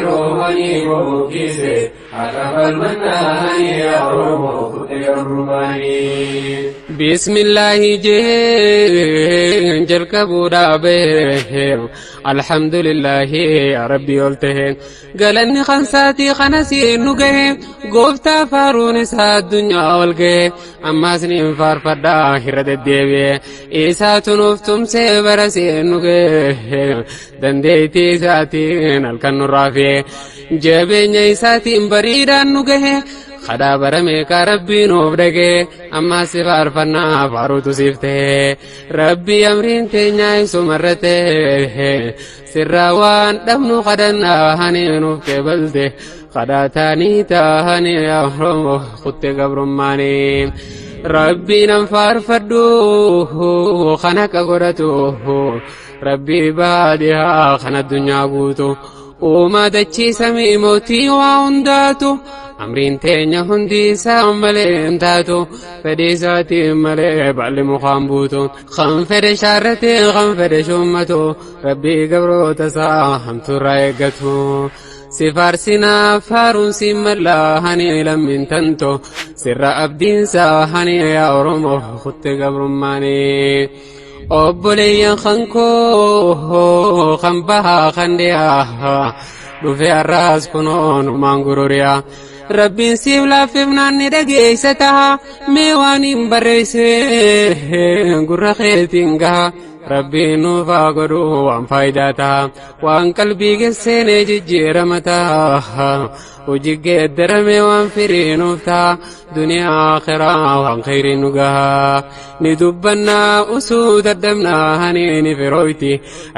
Qeerroowwanii bohokkise haqa falmannaanii yaa Oromoo kutte gabrummaanii. Bismillaahi jeen jalqabuu dhaabee alhamdulillaahi yaa rabbii ol ta'e galanni kan saatii kana siin nu gahe gooftaa faaruun isaa addunyaa ol gahe ammaas ni faarfadhaa irra deddeebi'e isaatu nuuf tumsee bara siin nu gahe dandeettii isaatiin halkan nu raafee jabeenya isaatiin bariidhaan nu gahe kadhaa bara meeqaa rabbii nuuf dhagee ammaas si faarfannaa faaruutu siif ta'e rabbii amriin teenyaa isumarra ta'e sirraa waan dhabnu kadhannaa hani nuuf qeebalte kadhaa taanii taahanii yaa Oromoo kutte gabrummaanii. Rabbii nan faarfadhu kan akka godhatu rabbii baadiyaa kan addunyaa guutu uumaa dachii samii mootii waa hundaatu amriin teenya hundi isaa malee hin taatu fedhii isaatiin malee baalli mukaan buutu kan fedhe shaarrate kan fedhe shuummatu rabbii gabroota isaa hamtuurraa eeggatu. Si faarsinaa faaruun si mallaa hani lammiin tanto sirra abdiinsaa hani yaa Oromoo kutte gabrummaanii. Obboleeyyan kan koo kan bahaa kan dhiyaa dhufe har'aas kunoo numaan gururiyaa. Rabbiin siif laaffifnaan ni dhageessa taha mee waan hin barreesse gurra keetiin gaha. Rabbiin nuuf haa godhu waan faayidaa taha waan qalbii keesseenee jijjiirama taha hojii geeddarame waan firii nuuf taha duniyaa akhiraa waan khayrii nu gaha ni dubbannaa usuu daddabnaa hani ni firooyti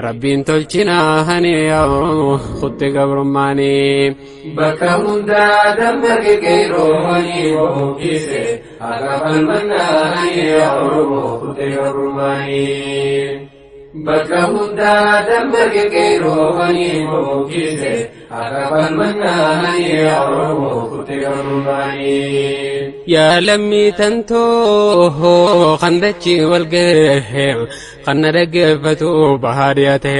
rabbiin tolchinaa hani yaa Oromoo kutte gabrummaanii. Bakka hundaa dammaqe qeerroowwanii bohokkise haqa falmannaanii yaa Oromoo kutte gabrummaanii. Bakka hundaa dammaqe qeerroowwanii bohokkise haqa falmannaanii yaa Oromoo kutte gabrummaanii. Yaa lammii tantoo kan dachii wal ga'e kan na dhaggeeffatu bahaa dhiyaate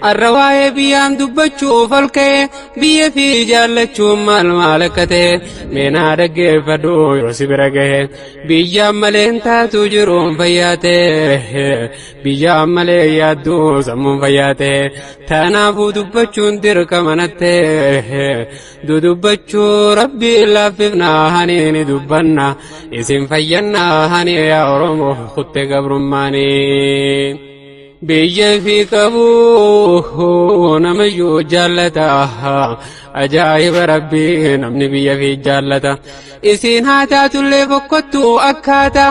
har'a waa'ee biyyaan dubbachuuf ol ka'e biyya fi jaallachuun maal maal akka ta'e meenaa dhaggeeffadhu yoo si bira gahe biyyaan malee hin taatu jiruun fayyaa ta'e biyyaan malee yaadduu sammuun fayyaa ta'e tanaafuu dubbachuun dirqama natte dudubbachuu rabbii laaffifnaa hani ni dubbanna isin fayyannaa hani yaa Oromoo kutte gabrummaanii. Biyya fi qabu namayyuu jaallata ajaa'iba rabbii namni biyya fi jaallata isiin haa taatullee fokkottuu akkaata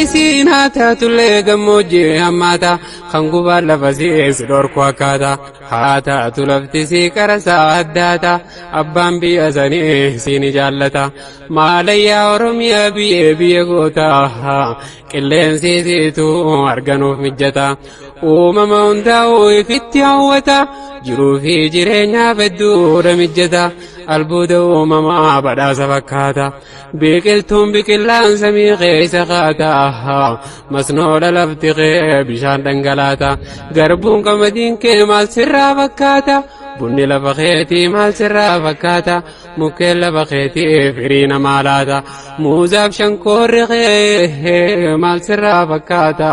isiin haa taatullee gammoojjii hammaata kan gubaan lafa siis dhorku akkaata haa taatu lafti sii qarasaa addaata abbaan biyya sanii siin jaallata maalayyaa Oromiyaa biyyee biyya goota qilleensi siitu arganuuf mijjata uumama hundaa'uu ifitti hawwata jiruu fi jireenyaaf hedduudha mijjata albuuda uumamaa badhaasa fakkaata biqiltuun biqilaan samii keessa kaata masnoodha lafti kee bishaan dhangalaata garbuun qamadiin kee maal sirraa fakkaata bunni lafa keetii maal sirraa fakkaata mukkeen lafa keetii firii namaa laata muuzaaf shankoorri kee maal sirraa fakkaata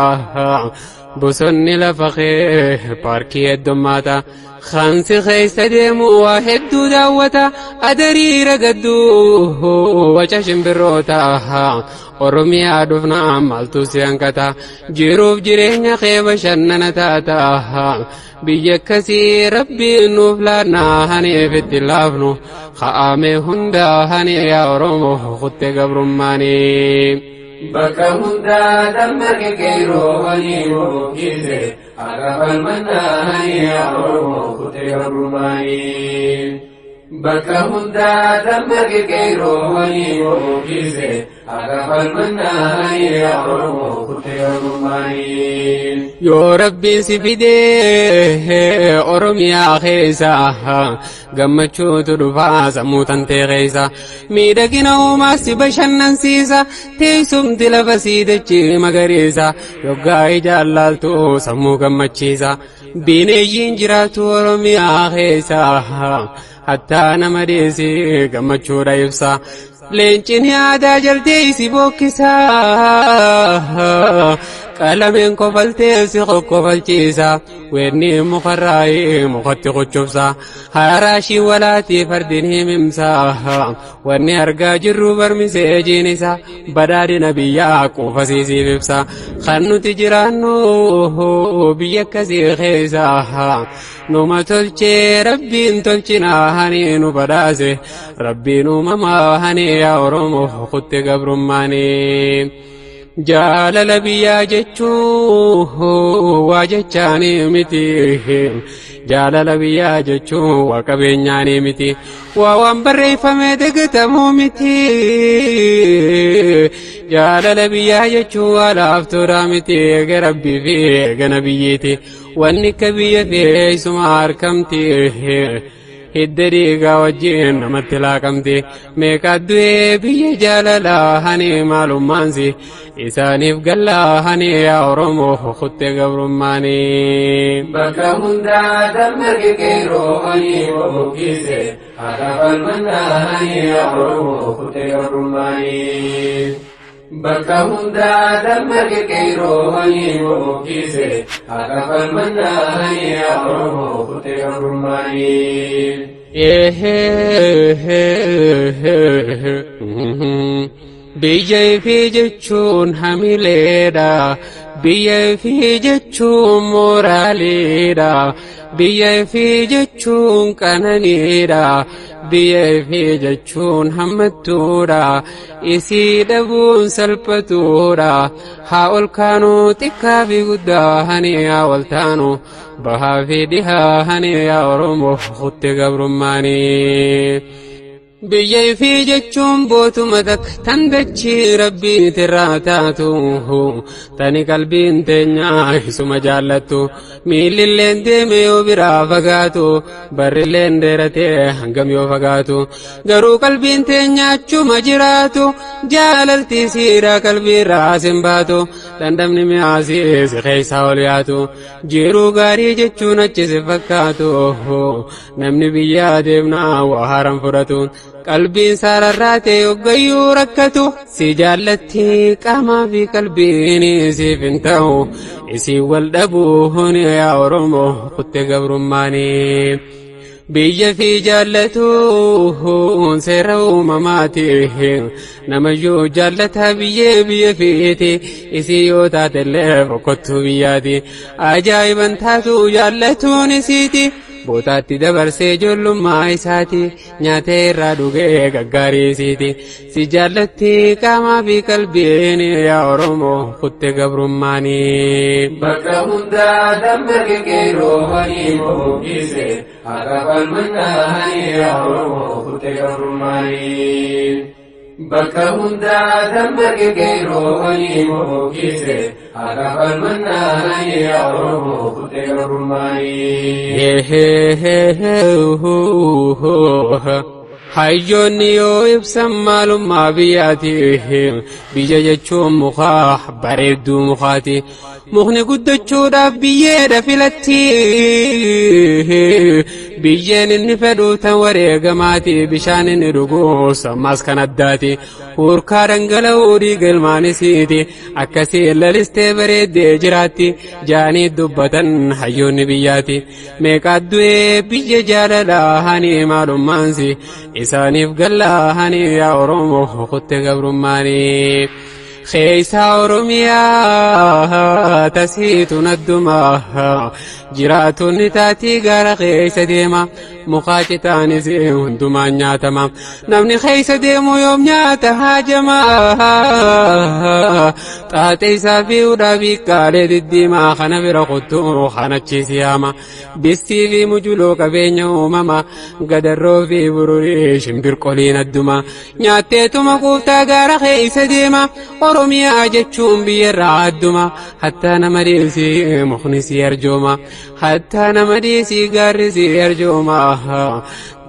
bosonni lafa kee paarkii heddummaata kansi keessa deemu waa hedduu daawwata adariira gadduu waca shimbirroota Oromiyaa dhufnaa maaltu si hanqata jiruuf jireenya kee bashannana taata biyya akkasii rabbiin nuuf laannaa haniif itti laafnu ka'ame hundaa hani yaa Oromoo kutte gabrummaanii. Bakka hundaa dammaqe qeerroowwanii bohokkise haqa falmannaanii yaa Oromoo kutte gabrummaanii. Bakka hundaa dammaqe qeerroowwanii bohokkise haqa falmannaanii yaa Oromoo kutte gabrummaanii. Yoo rabbiin si fidee Oromiyaa keessa gammachuutu dhufaa sammuu tantee keessa miidhagina uumaa si bashannansiisa teessumti lafa sii dachii magariisa yoggaa ijaan laaltu sammuu gammachiisa bineeyyiin jiraatu Oromiyaa keessa. Hattaa nama dhiisii gammachuudha ibsa. Leencin yaadaa jaltee si bookkisa. Qalameen kofaltee si kokkofalchiisa. Weerni mukarraayee mukatti qochobsa. Haraashii walaatii fardiin himimsa. Wanni argaa jirru barmisee jiinisa. Badhaadhina biyyaa quufasiisiif ibsa. Kan nuti jiraannu biyya akkasii keessa. Numa tolchee rabbiin tolchinaa hani nu badhaase. Rabbiin uumamaa hani yaa Oromoo kutte gabrummaanii. Jaalala biyyaa jechuun waa jechaanii miti. Jaalala biyyaa jechuun waa qabeenyaanii miti. Waa waan barreeffamee dagatamuu miti. Jaalala biyyaa jechuun waa laaftuudhaa miti. Eega rabbii fi eega nabiyyiiti. Wanni akka biyya fe'eessuma harkamti. Hidda dhiigaa wajjin namatti laaqamti. Meeqa du'ee biyya jaalalaa hani maalummaansi isaaniif gallaa hani yaa Oromoo kutte gabrummaanii. Bakka hundaa dammarge qeerroowwanii bobokkise haqa falmannaanii yaa Oromoo kutte gabrummaanii. Bakka hundaa dammarge qeerroowwanii bobokkise haqa falmannaanii yaa Oromoo kutte gabrummaanii. Biyya ifii jechuun hamileedha. Biyya ifii jechuun mooraaliidha. Biyya ifii jechuun qananiidha. Biyya ifii jechuun hammattuudha. Isii dhabuun salphatuudha. Haa ol kaanuu xiqqaa fi guddaa hani haa wal taanu. Bahaa fi dhihaa hani yaa Oromoo kutte gabrummaanii. Biyya ifii jechuun bootuma takka tan dachii rabbiitirraa taatu tani qalbiin teenyaa isuma jaallattu miillilleen deeme yoo biraa fagaatu barrilleen dheeratee hangam yoo fagaatu garuu qalbiin teenya achuma jiraatu jaalalti siidhaa qalbiirraa sin baatu dhandhamni mi'aasii si keessaa ol yaatu jiruu gaarii jechuun achi si fakkaatu namni biyyaa deemnaa waa haaraan fudhatu qalbiin saararraatee hoggayyuu rakkatu si jaallatti qaamaa fi qalbiin siif hin ta'u isiin wal dhabuun yaa Oromoo kutte gabrummaanii. Biyya fi jaallatuun seera uumamaati. Namayyuu jaallata biyyee biyya fiiti. Isii yoo taatellee boqottuu biyyaati. Ajaa'iban taatu jaallatuun isiiti. Bootaatti dabarsee ijoollummaa isaati. Nyaatee irraa dhugee gaggaarii isiiti. Si jaallatti qaamaa fi qalbiin yaa Oromoo kutte gabrummaanii. Bakka hundaa dammarge qeerroowwanii bobokkise haqa falmannaanii yaa Oromoo kutte gabrummaanii. Bakka hundaa dammarge qeerroowwanii bobokkise haqa falmannaanii yaa Oromoo kutte gabrummaanii. Hayyoonni yoo ibsan maalummaa biyyaati. Biyya jechuun mukaa bareedduu mukaati. Mukni guddachuudhaaf biyyeedha filatti. Biyyeen inni fedhu tan wareegamaati. Bishaan inni dhugu sammaas kan addaati. Hurkaa dhangala'uu dhiiga ilmaanisiiti. Akkasii lalistee bareeddee jiraatti. Jaanii dubbatan hayyoonni biyyaati. Meeqa du'ee biyya jaalalaa hani maalummaansi isaaniif gallaa hani yaa Oromoo kutte gabrummaanii. Keessa Oromiyaa tasiitu naddumaa jiraatonni taatii gara keessa deema mukaa citaanis hundumaan nyaatama namni keessa deemu yoom nyaata haajama xaaxee isaa fi hudhaa biiqqaalee diddiimaa kana bira kottuu kanachiis yaama bistii fi mujuloo qabeenya uumama gadarroo fi bururii shimbirqoliin adduma nyaatteetuma quuftaa gaara keessa deema Oromiyaa jechuun biyyarraa adduma hattaa nama dhiisii mukni si arjooma hattaa nama dhiisii gaarri si arjooma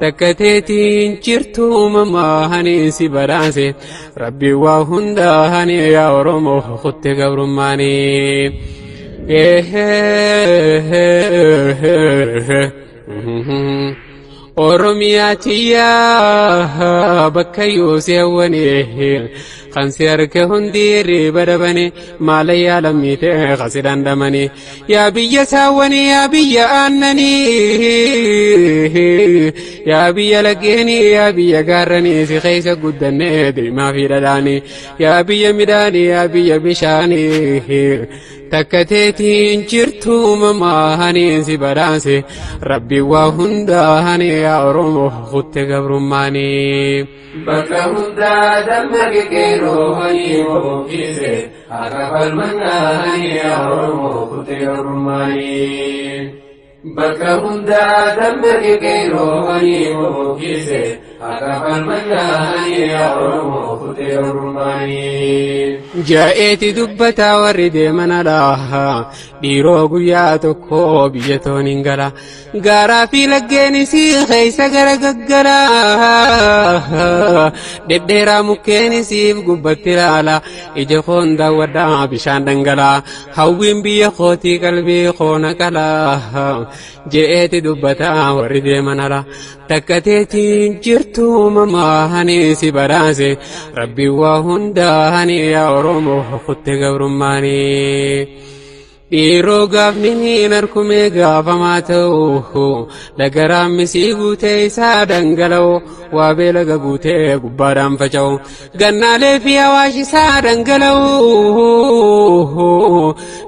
takka teetiin jirtu uumamaa hani si badhaase rabbi waa hundaa hani yaa Oromoo kutte gabrummaanii. Oromiyaa tiyyaa bakka yoosii hawwanii kan si harka hundi hirriba dhabanii maalayyaa lammiitee kasi dhandhamanii yaa biyya saawwanii yaa biyya aannanii yaa biyya laggeenii yaa biyya gaarranii si keessa guddannee deemaa fi dhadhaanii yaa biyya midhaanii yaa biyya bishaanii takka teetiin jirtu uumamaanii si badhaase rabbi waa hundaanii yaa Oromoo kutte gabrummaanii. Bakka hundaa dammaqe qeerroowwanii bobbise akka falmannaanii yaa Oromoo kutte gabrummaanii. Bakka hundaa dammaqe qeerroowwanii bobbise akka falmannaanii yaa Oromoo kutte gabrummaanii. Ja'eeti dubbataa warri deeman alaa dhiiroo guyyaa tokko biyya toon hin gala gaaraa fi laggeenis keessa gara gaggala dhedheeraa mukkeenisiif gubbatti ilaala ija koon daawwadhaa bishaan dhangalaa hawwiin biyya kootii qalbii koona qalaa je'eeti dubbataa warri deeman ala takka teetiin jirtu uumamaa si badhaase rabbi waa hundaanii yaa Oromoo kutte gabrummaanii. Dhiiroo gaafni niin harkumee gaafamaa ta'u lagaraan misii guutee isaa dhangala'u waa beelaga guutee gubbaadhaan faca'u gannaalee fi awaash isaa dhangala'u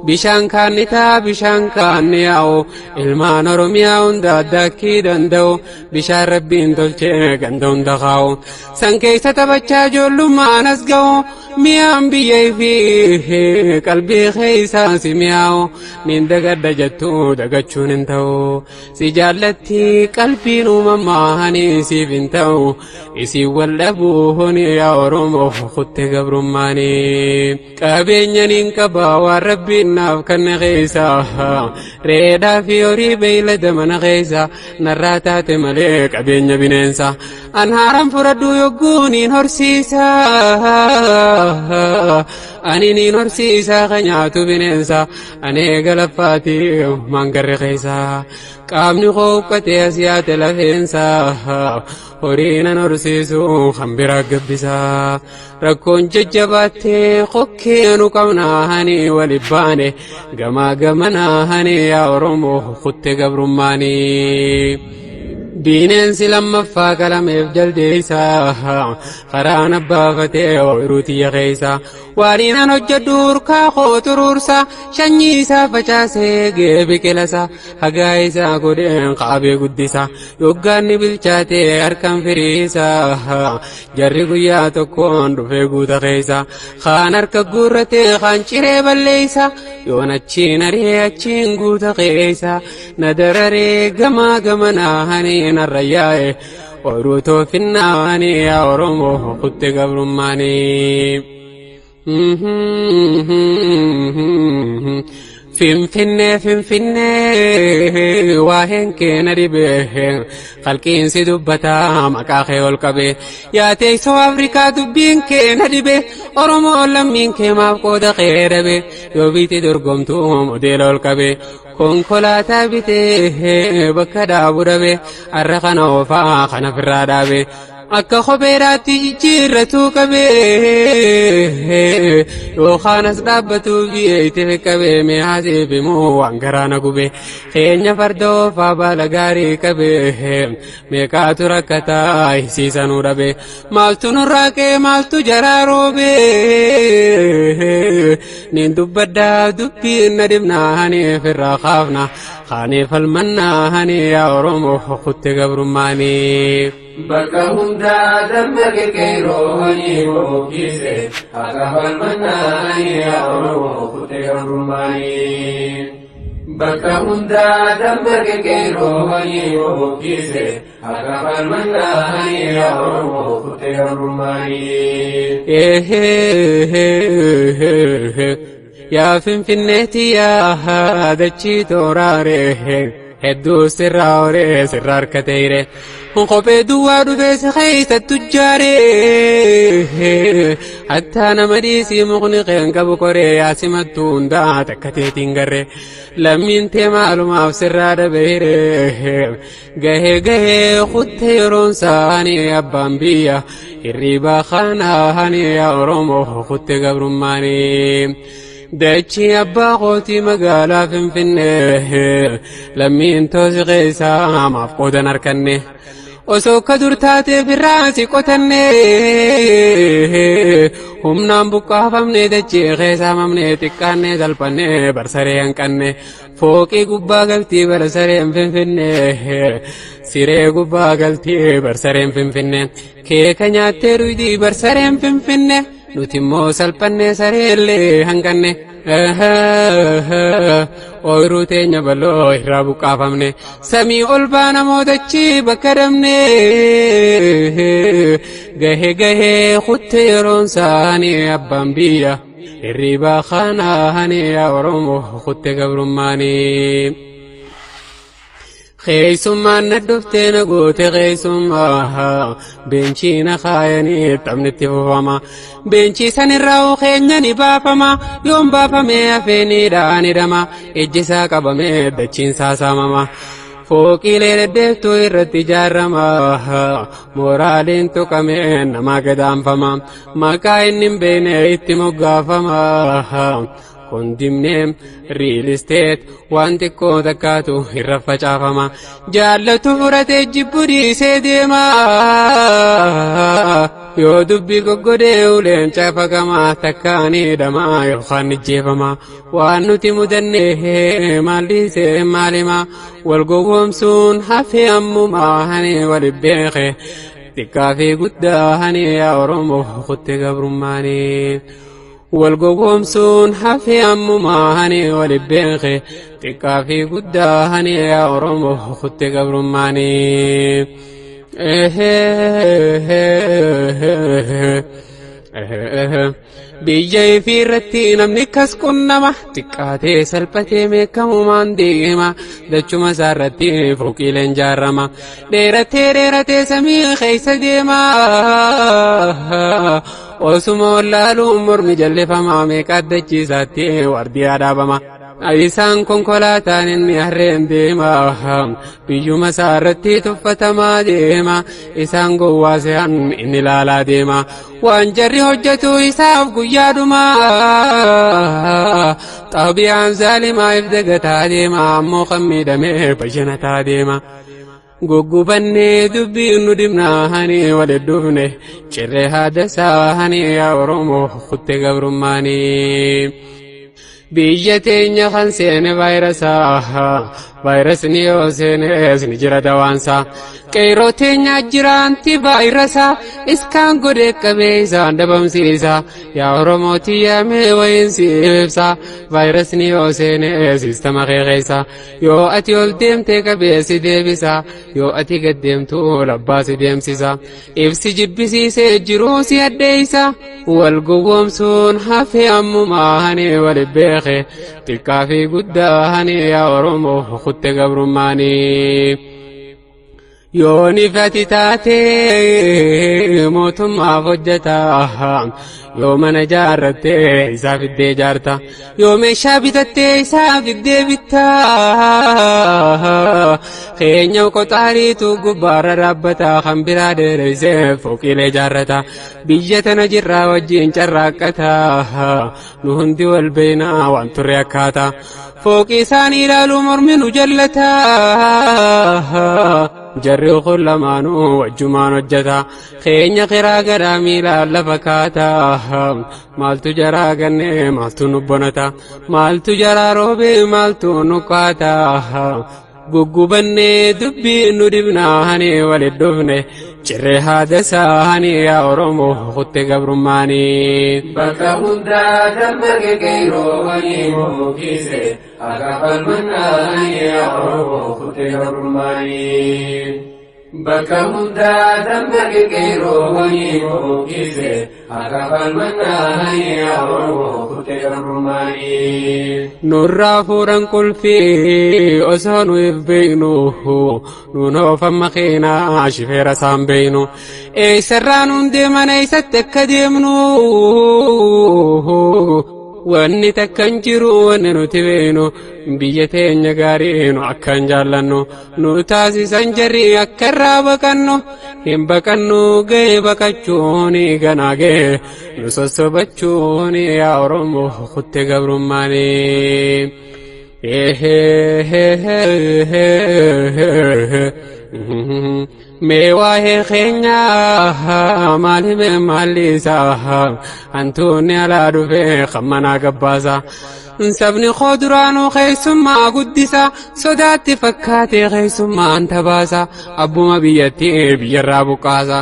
bishaan kaannitaa bishaan kaanni yaa'u ilmaan Oromiyaa hunda addaakkii danda'u bishaan rabbiin tolchee ganda hunda kaa'u san keessa taphachaa ijoollummaan as ga'u mi'aan biyya fi qalbii keessaa si mi'aawu niin dagadda jettu dagachuun hin ta'u si jaallatti qalbiin uumamaanii siif hin ta'u isiin wal dhabuun yaa Oromoo kutte gabrummaanii qabeenya niin qaba waan rabbiin naaf kanna keessa re'eedhaa fi horii beeylada mana keessa narraa taate malee qabeenya bineensa an haaraan fudhadhu yogguu niin horsiisa ani niin horsiisa ka nyaatu bineensa ani eega laffaati mangarre keessa qaamni koo uffatee as yaate lafeensa horii nan horsiisu kan biraa gabbisa rakkoon jajjabaattee kokkeenu qabnaani wali baane gamaa gamanaani yaa Oromoo kutte gabrummaanii. Bineensi lammaffaa qalameef jaldeessa karaan abbaafatee ooyiruu tiyya keessa waan an hojjedhu urkaa koo turuursa sanyii isaa facaasee gee biqilasa hagaa isaa godheen qaabee guddisa yoggaanni bilchaatee harkaan firiisa jarri guyyaa tokkoon dhufee guuta keessa kaan harka guurratee kaan ciree balleessa yoon achiin ari'ee achiin guuta keessa na dararee gamaa gamanaanii narra yaa'e ooyiruu toofinnaanii yaa Oromoo kutte gabrummaanii. Finfinnee Finfinnee waa'een kee na dhibee qalqiinsi dubbataa maqaa kee ol qabee yaa teessoo Afrikaa dubbiin kee na dhibee Oromoo lammiin kee maaf qooda kee dhabe yoo biitti dorgomtuu modeela ol qabee konkolaataa bitee bakka dhaabu dhabe har'a kana oofaa kana firraa dhaabe akka kopheedhaatti jijjiirratuu qabee yookaan as dhaabbatu biyyeetti qabee mi'aasiif himuu waan garaa na gube keenya farda oofaa baala gaarii qabee meeqaatu rakkataa hisiisanuu dhabe maaltu nurraa qee maaltu jaraa roobee niin dubbaddaa dubbiin na dhibnaanii firraa kaafna kaanii falmannaanii yaa Oromoo kutte gabrummaanii. Bakka hundaa dammaqe qeerroowwanii bobbise akka falmannaanii yaa Oromoo kutte gabrummaanii. Bakka hundaa dammaqe qeerroowwanii bobbise akka falmannaanii yaa Oromoo kutte gabrummaanii. Yaa Finfinneetti yaa dachii tooraaree. Hedduu sirraa horee sirraa harkateeyre. Kophee duwwaa dhufee si keessa tujjaaree. Hattaa nama dhiisii mukni qeen qabu koree yaasimattuu hundaa takka teetiin garree. Lammiin tee maalumaaf sirraa dhabeere. Gahee gahee kutte yeroon saanii abbaan biyya hirriibaa kanaanii yaa Oromoo kutte gabrummaanii. Dachii abbaa kootii magaalaa Finfinnee lammiin toosi keessaa maaf qoodan harkanne. Osoo akka dur taatee birraa si qotanne humnaan buqqaafamne dachee keessaa mamne xiqqaanne salphanne barsaree hanqanne fooqii gubbaa galtii barsareen Finfinnee siree gubbaa galtii barsareen Finfinnee keeka nyaattee ruydii barsareen Finfinnee nuti immoo salphanne sareellee hanqanne. Ooyiruu teenya bal'oo irraa buqqaafamne samii ol baana mootachi bakka dhabne gahee gahee kutte yeroon saanii abbaan biyya hirriibaa kanaanii yaa Oromoo kutte gabrummaanii. Keessummaan na dhuftee na goote keessummaa beenchii na kaayanii taphni itti fufama. Beenchii sanirraa keenya ni baafama yoon baafamee hafeeniidhaan hidhama ijji isaa qabamee dachiin isaa saamama. Fooqiilee deddeebtuu irratti ijaarama mooraaliin tuqamee namaa gadaanfama maqaa inni hin beekne itti moggaafama. Kondimneem riil isteet waan xiqqoo takkaatu irra facaafama. Jaallatu furatee jibbu dhiisee deema. Yoo dubbii goggodee uleen caafaqama takkaan hidhama yookaan ijjeefama. Waan nuti mudanne maal dhiisee maal hima. Wal gowwoomsuun hafee ammumaa hani wal beeke. Xiqqaa fi guddaa hani yaa Oromoo kutte gabrummaanii. Wal gowwoomsuun hafee ammumaa hani wal beeke xiqqaa fi guddaa hani yaa Oromoo kutte gabrummaanii. Biyya ifii irratti namni kas qunnama xiqqaatee salphatee meekamumaan deema dachuma isaa irratti fooqiileen jaarama dheeratee dheeratee samii keessa deema osuma wallaaluun mormi jallifamaa meeqa addachiisaatti waardiyaa dhaabama. Isaan konkolaataan inni harreen deema biyyuma isaa irratti tuffatamaa deema isaan gowwaa se'an inni ilaalaa deema waan jarri hojjetu isaaf guyyaadhuma xaabiyaan zaalimaa if dagataa deema ammoo kan miidhame bayyanataa deema. Guggubannee dubbii nu dibnaa hani walitti dhufne cirree haadasaa hani yaa Oromoo kutte gabrummaanii. Biyya teenya kan seene vaayirasaa vaayirasni yoo seenes ni jira dawaansaa qeerroo teenya jiraanti vaayirasaa iskaan godhee qabee isaan dhabamsiisa yaa Oromoo tiyyaamee wayiin si ibsa vaayirasni yoo seenes sistama kee keessa yoo ati ol deemtee qabee si deebisa yoo ati gad deemtu labbaa si deemsisa ibsi jibbisiisee jiruu si addeessa wal gowwoomsuun hafee ammumaa hani wal beeke xiqqaa fi guddaa hani yaa Oromoo kutte gabrummaanii. Yoo nifati taatee mootummaaf hojjeta yoo mana jaarrattee isaa fiddee jaarta yoo meeshaa bitattee isaa fiddee bitta keenya qoxaariitu gubbaarra dhaabbata kan biraa dheereessee fooqiilee jaarrata biyya tana jirraa wajjin carraaqqata nu hundi wal beeknaa waan turre akkaata fooqii isaanii ilaaluu mormi nu jallata. Jarri kun lamaanuu wajjumaan hojjeta keenya kiraa garaa miilaan lafa kaata maaltu jaraa gannee maaltu nu bonata maaltu jaraa roobee maaltu nu kaata guggubannee dubbii nu dibnaa hani walitti dhufne cirree haadasaa hani yaa Oromoo kutte gabrummaanii. Bakka hundaa dammaqe qeerroowwanii mookise akka falmannaa yaa Oromoo kutte gabrummaanii. Bakka hundaa dammaqe qeerrooni bokkise akka falmannaani Oromoo kutte gabrummaani. Nurraa fuudhan qulfii osoo nu if beeknu, nuun oofan makiinaa shifeera isaan beeknu. Eessarraa nuun deeman, eessatti akka deemnu wanni takka hin jiru. Wanni nuti beeknu, biyya teenya gaarii nu akkan jaallannu nu taasisan. Jarri akka irraa baqannu hin baqannu, ga'e baqachuun ganaa ga'e nu sossobachuun yaa Oromoo kutte gabrummaanii. Mee waa'ee keenyaa maali maalli isaa? Hantuunni alaa dhufee kan manaa gabbaasa. Sabni koo duraanuu keessummaa guddisa, sodaatti fakkaatee keessummaan tabaasa, abbuma biyyattii biyyarraa buqqaasa,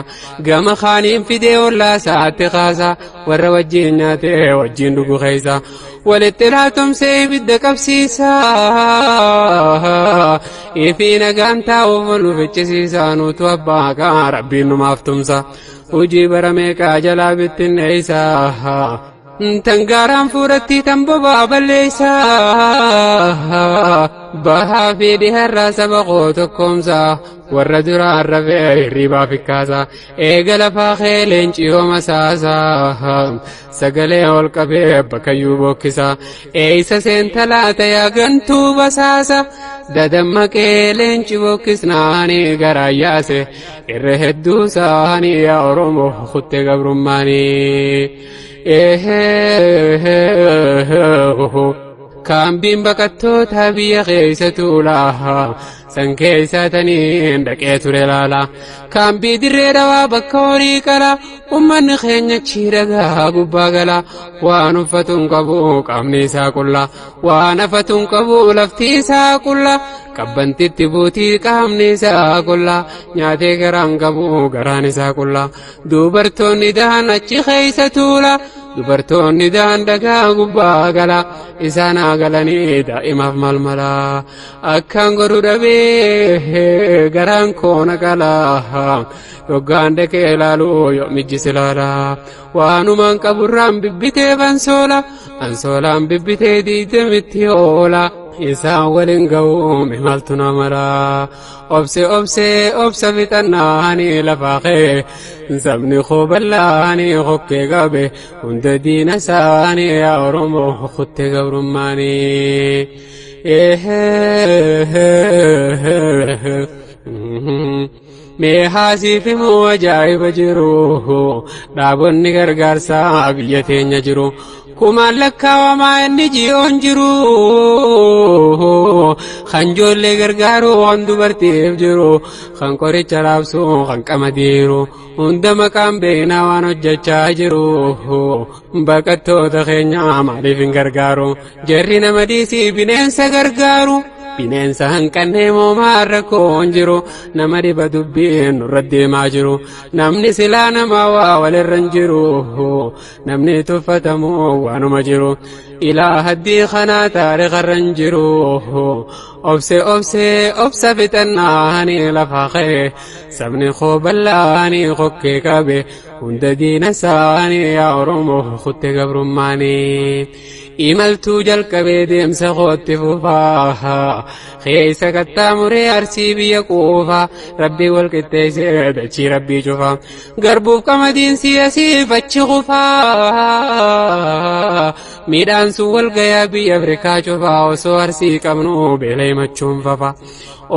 gama kaaniin fidee ollaa isaatti kaasa, warra wajjin nyaatee wajjin dhugu keessa walitti laatomsee ibidda qabsiisa. Ifii nagaan taa'uuf nu fichisiisa, nutu abbaa qaa rabbiin numaaf tumsa, hojii bara meeqaa jalaa bittinneessa. Tangaaraan fuudhatti tan bobaa balleessa. Bahaa fi dhiharraa saba koo tokkoomsa, warra duraan rafee hirribaa fikkaasa. Eega lafaa kee leenci yooma saasa, sagalee ol qabee bakkayyuu bookkisa. Eeysa seenta laata yaa gantuu basaasa? Dadammaqee leenci bookkisnaanii garaa yaase irra hedduu saanii yaa Oromoo kutte gabrummaanii. Kaambiin baqattoota biyya keessa tuulaa san keessa taniin dhaqee ture laala. Kaambii Dirree Dhawaa bakka horii qala, ummanni keenya achi dhagaa gubbaa gala. Waan uffatu hin qabu, qaamni isaa qulla. Waan afatu hin qabu, lafti isaa qulla. Qabbantitti buutii, qaamni isaa qulla. Nyaatee garaan qabu, garaan isaa qulla. Dubartoonni dahan achi keessa tuula. Dubartoonni dahan dhagaa gubbaa gala. Isaan haa galanii daa'imaaf malmala. Akkaan godhu dhabee garaan koo na qala. Yoggaan dhaqee ilaalu yoo mijjis ilaala. Waanumaan qaburraan bibbitee ansoola. Ansoolaan bibbitee diidamitti oola. Isaan waliin ga'uu maaltu na mala? Obse, obse, obsa fixannaanii lafaa kee sabni koo bal'aanii hokkee qabe hunda diina isaanii yaa Oromoo kutte gabrummaanii. Mee haasiif himuu ajaa'iba jiru, dhaabonni gargaarsaa biyya teenya jiru. Kumaan lakkaawamaa inni ji'oon jiru. Kan ijoollee gargaaru, kan dubartiif jiru, kan qoricha raabsu, kan qamadiiru. Hunda maqaan beeknaa waan hojjechaa jiru. Baqattoota keenya maaliif hin gargaaru? Jarri nama dhiisii bineensa gargaaru. Bineensa hanqannee moomaa rakkoon jiru, nama dhiba dubbiin nurra deemaa jiru. Namni silaa nama waa walirra hin jiru. Namni tuffatamu waanuma jiru. Ilaa haddii kanaa taarikarra hin jiru. Obse, obse, obsa fixannaanii lafaa ka'e sabni koo bal'aanii kokkee qabe hunda diina isaanii yaa Oromoo kutte gabrummaanii. Imaltuu jalqabee deemsa kootti fufaa, keessa qaxxaamuree Arsii biyya quufaa, rabbii wal qixxeessee dachii rabbii cufaa, garbuuf qamadiin si'asiif achi kufaa, midhaan sun wal gayaa biyya Afrikaa cufaa. Osoo Arsii qabnu beela himachuun fafa,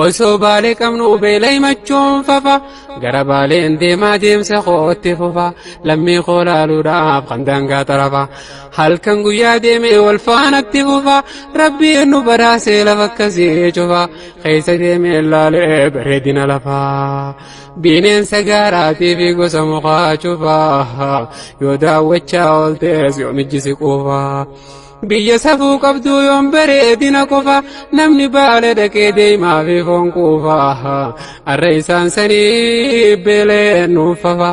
osoo Baalee qabnu beela himachuun fafa. Gara Baaleen deemaa deemsa kootti fufa, lammii koo laaluudhaaf kan daangaa xarafa, halkan guyyaa deemee wal faanatti fufa. Rabbiin nu badhaasee lafa akkasii cufa keessa deemee laalee bareedina lafaa, bineensa gaaraatii fi gosa mukaa cufaa yoo daawwachaa ooltees yoo mijjisi quufaa. Biyya safuu qabdu yoon bareedina qofa, namni Baale dhaqee deemaa fi foon quufa, arra isaan sanii beelee nuufafa.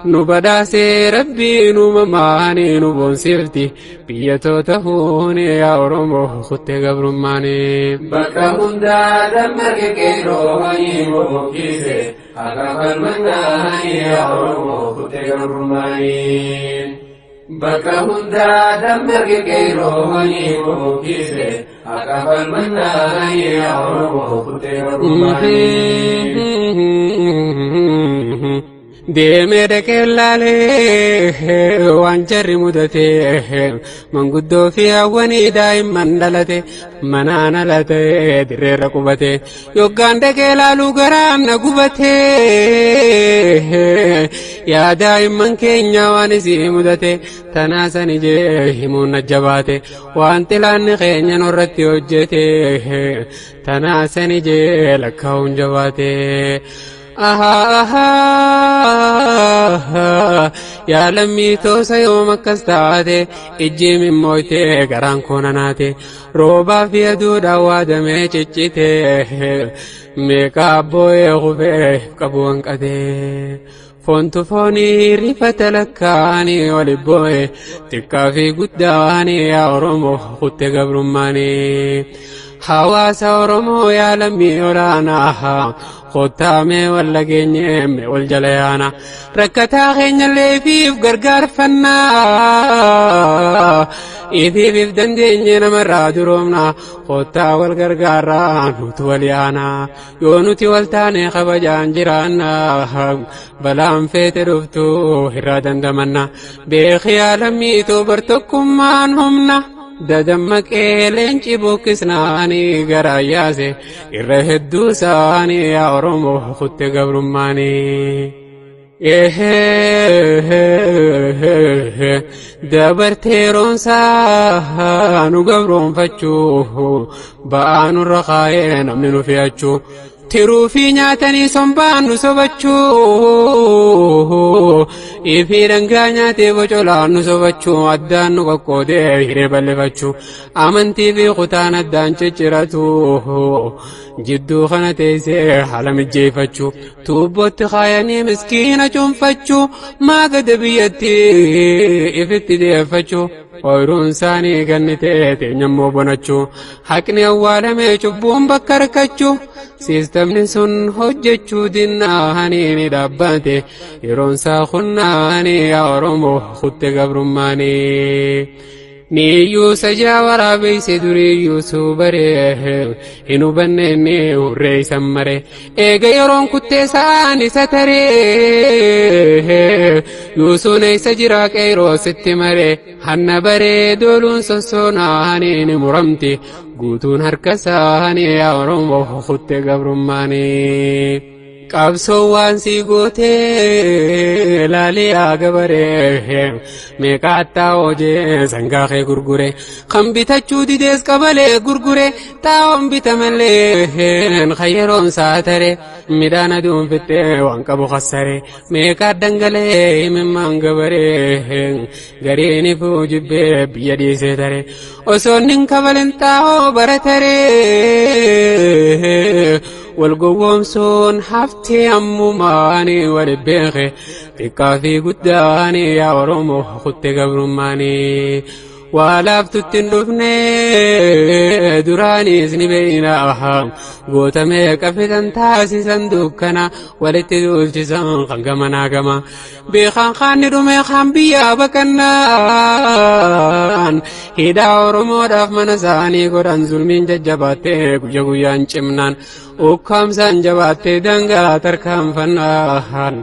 Nu badhaasee rabbiin uumamaanii nu boonsifti biyyattoota huuni yaa Oromoo kuttee gabrummaanii. Bakka hundaa dammaqe qeerrooni bobokkise akka falmannaani yaa Oromoo kuttee gabrummaanii. Bakka hundaa dammaqe qeerrooni bobokkise akka falmannaani yaa Oromoo kuttee gabrummaanii. Deemee dhaqee laalee waan jarri mudatee manguddoo fi hawwanii daa'imman dhalate manaan alate dirreerra qubate yoggaan dhaqee laaluu garaan na gubate yaa daa'imman keenya waan isii mudate tanaa sani jee himuun na jabaate waan xilaanni keenya nurratti hojjete tanaa sani jee lakkaa'uun jabaate. Yaa lammii toosa yoom akkas taate ijji mimmooyte garaan koo nanaate roobaa fi aduudhaan waadamee ciccite meeqa abbooyee kufee qabu hanqate. Foontu foonii rifata lakkaanii oli boo'e xiqqaa fi guddaanii yaa Oromoo kutte gabrummaanii. Hawaasa Oromoo yaa lammii olaanaa kottaamee wal dhageenyee mee wal jala yaana rakkataa keenyallee ifiif gargaarfannaa ifiif if dandeenye namarraa duroomna kottaa wal gargaarraa nuti wal yaana yoo nuti wal taane kabajaan jiraanna balaan feete dhuftu irraa dandamanna beeki yaa lammiituu bartokkummaan humna. Dadammaqee leenci buqqisnaanii garaa yaase irra hedduu isaanii yaa Oromoo kutte gabrummaanii. Dabartee yeroonsaa nu gabroonfachuu ba'aa nurra kaayee namni nu fe'achuu tiruu fi nyaatanii sombaan nu sobachuu ifii dhangaa nyaatee bocolaan nu sobachuu addaan nu qoqqoodee hiree bal'ifachuu amantii fi kutaan addaan cicciratu jidduu kana teessee haala mijjeeffachuu tuubbootti kaayanii miskiina cuunfachuu maagada biyyatti ifitti deeffachuu ooyiruun isaanii gannitee teenyammoo bonachuu haqni awwaalamee cubbuun bakka harkachuu siistamni sun hojjechuu dinnaanii ni dhaabbate yeroon isaa kunnaanii yaa Oromoo kutte gabrummaanii. Niyyuu sajaa waraabeyse duriiyyuu suubaree hin hubanne inni hurree isan mare eega yeroon kuttee sa'aan isa taree yuusuun eessa jira qeeroo sitti mare hanna baree dooluun sossoonaanii ni muramti guutuun harka isaanii yaa Oromoo kutte gabrummaanii. Qabsoo waan sii gootee laalee yaa gabaree meeqa attaa hojee sangaa kee gurgure kan bitachuu didees qabalee gurgure xaa'oon bitamallee kan yeroon isaa tare midhaan aduun fixxee waan qabu kassare meeqa dhangalee himimmaan gabaree gariin ifuu jibbee biyya dhiisee tare osoo inni hin kabalin xaa'oo bara taree wal gowwoomsuun haftee ammumaanii wal beeke xiqqaa fi guddaanii yaa Oromoo kutte gabrummaanii. Waa laaftutti hin dhufne duraanis ni beeyna goota meeqa fidan taasisan dukkana walitti duulchisan kan gamanaa gama beekaan kaanni dhume kan biyyaa baqannaan hidhaa Oromoodhaaf mana isaanii godhan zulmiin jajjabaattee guyya guyyaan cimnaan ukkaamsaan jabaattee dangaa tarkaanfannaan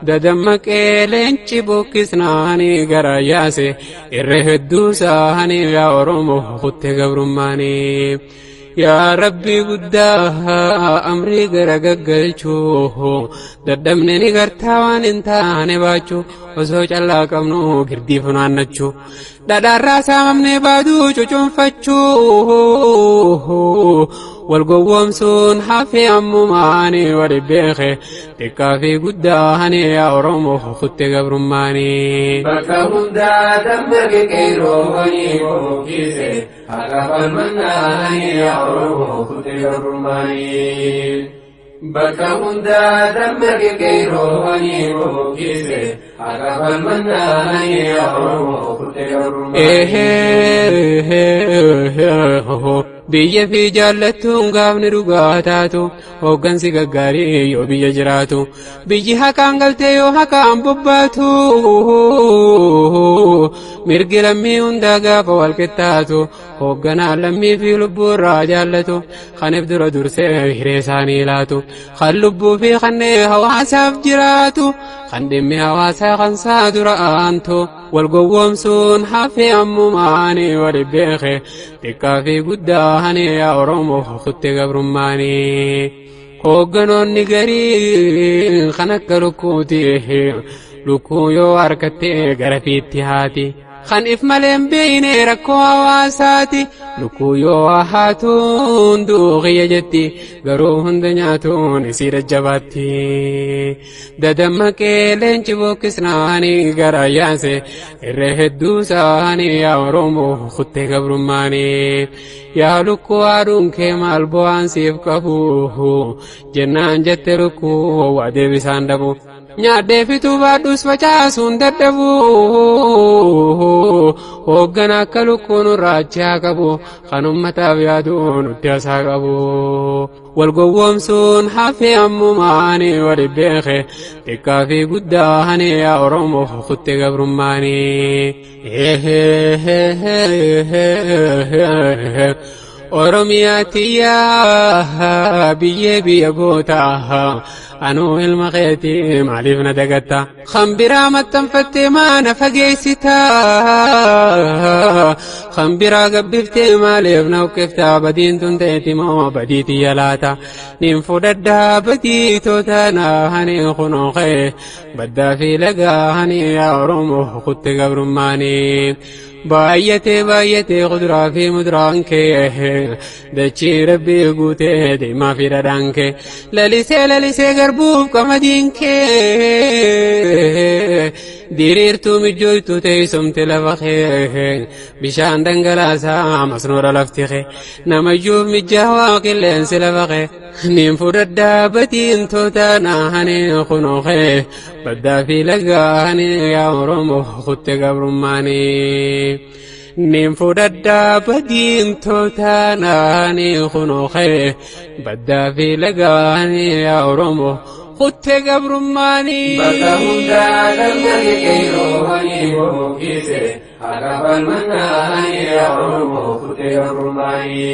dadammaqee leenci buqqisnaanii gara yaase irra hedduu isaanii yaa Oromoo kutte gabrummaanii. Yaa Rabbi guddaa amrii gara gaggalchuu dadhabne ni gartaa waan hin taane baachuu osoo callaa qabnu girdii funaannachuu dhadhaarraa saamamnee baaduu cucuunfachuu wal gowwoomsuun hafee ammumaanii wal beeke xiqqaa fi guddaanii yaa Oromoo kutte gabrummaanii. Bakka hundaa dammaqe qeerrooni bobokkise akka falmannaani yaa Oromoo kutte gabrummaanii. Bakka hundaa dammaqe qeerrooni bokkise haqa falmannaani Oromoo kutte gabrummaani. Biyya fi jaallattuun gaafni dhugaa taatu hooggansi gaggaarii yoo biyya jiraatu biyyi haqaan galtee yoo haqaan bobbaatu mirgi lammii hundaa gaafa walqixxaatu hoogganaan lammii fi lubbuu irraa jaallatu kaniif dura dursee hiree isaanii laatu kan lubbuu fi kanneen hawaasaaf jiraatu kan dhimmi hawaasaa kan isaa dura aantu wal gowwoomsuun hafee ammumaanii wali beeke xiqqaa fi guddaanii yaa Oromoo kutte gabrummaanii. Hoogganoonni garii kan akka lukkuuti lukkuu yoo harkattee gara fiitti haati. Kan if malee hin beekne rakkoo hawaasaati lukkuu yoo haatuun duuqiyya jetti garuu hunda nyaatuun isii jajjabaatti. Dadammaqee leenci bokkisnaanii gara yaase irree hedduu isaanii yaa Oromoo kuttee gabrummaanii. Yaa lukkuu haadhuun kee maal bu'aan siif qabu jennaan jette lukkuu waa deebisaan dhabu. Nyaadhee fituu baadhus facaasuun dadhabu. Hooggana akka lukkuu nurraa achi haa qabu kan ummataaf yaadu nutti hasaa qabu. Wal gowwoomsuun hafee ammumaanii wali beeke xiqqaa fi guddaanii yaa Oromoo kutte gabrummaanii. Oromiyaa tiyyaa biyyee biyya gootaa anuu ilma keetii maaliif na dagatta kan biraa maxxanfattee maana fageessita kan biraa gabbiftee maaliif na uqqifta badiin tun ta'eeti moo badii tiyya laata nin fudhadhaa badii tootanaa hani kunoo ka'e baddaa fi lagaa hani yaa Oromoo kutte gabrummaanii. Baay'atee baay'atee kuduraa fi muduraan kee dachii rabbii guutee deemaa fi dhadhaan kee lalisee lalisee garbuuf qamadiin kee diriirtuu mijjooytuu teessumti lafa kee bishaan dhangalaasaa masnoodha lafti kee namayyuuf mijaawaa qilleensi lafa kee nin fudhadhaa batiin tootanaa hani kunoo kee baddaa fi lagaanii yaa Oromoo kutte gabrummaanii. Nin fudhadhaa badiin tootanaa kunoo kee baddaa fi lagaanii yaa Oromoo kutte gabrummaanii. Bakka hundaa dammaqe qeerrooni bokkise haqa falmannaani Oromoo kutte gabrummaani.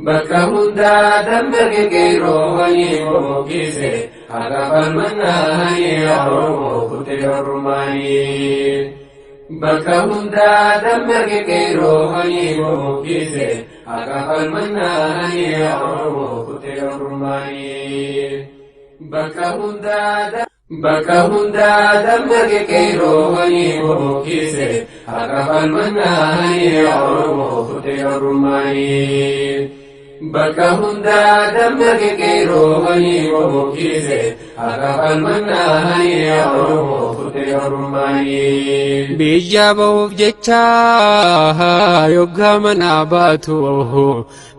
Bakka hundaa dammaqe qeerrooni bokkise haqa falmannaani Oromoo kutte gabrummaani. Bakka hundaa dammaqe qeerrooni bokkise haqa falmannaani Oromoo kutte gabrummaani. Bakka hundaa Bakka hundaa dammaqe qeerrooni bokkise haqa falmannaani Oromoo kutte gabrummaani. Bakka hundaa dammaqe qeerrooni bokkise haqa falmannaani Oromoo kutte gabrummaani. Biyya bahuuf jecha yoggaa manaa baatu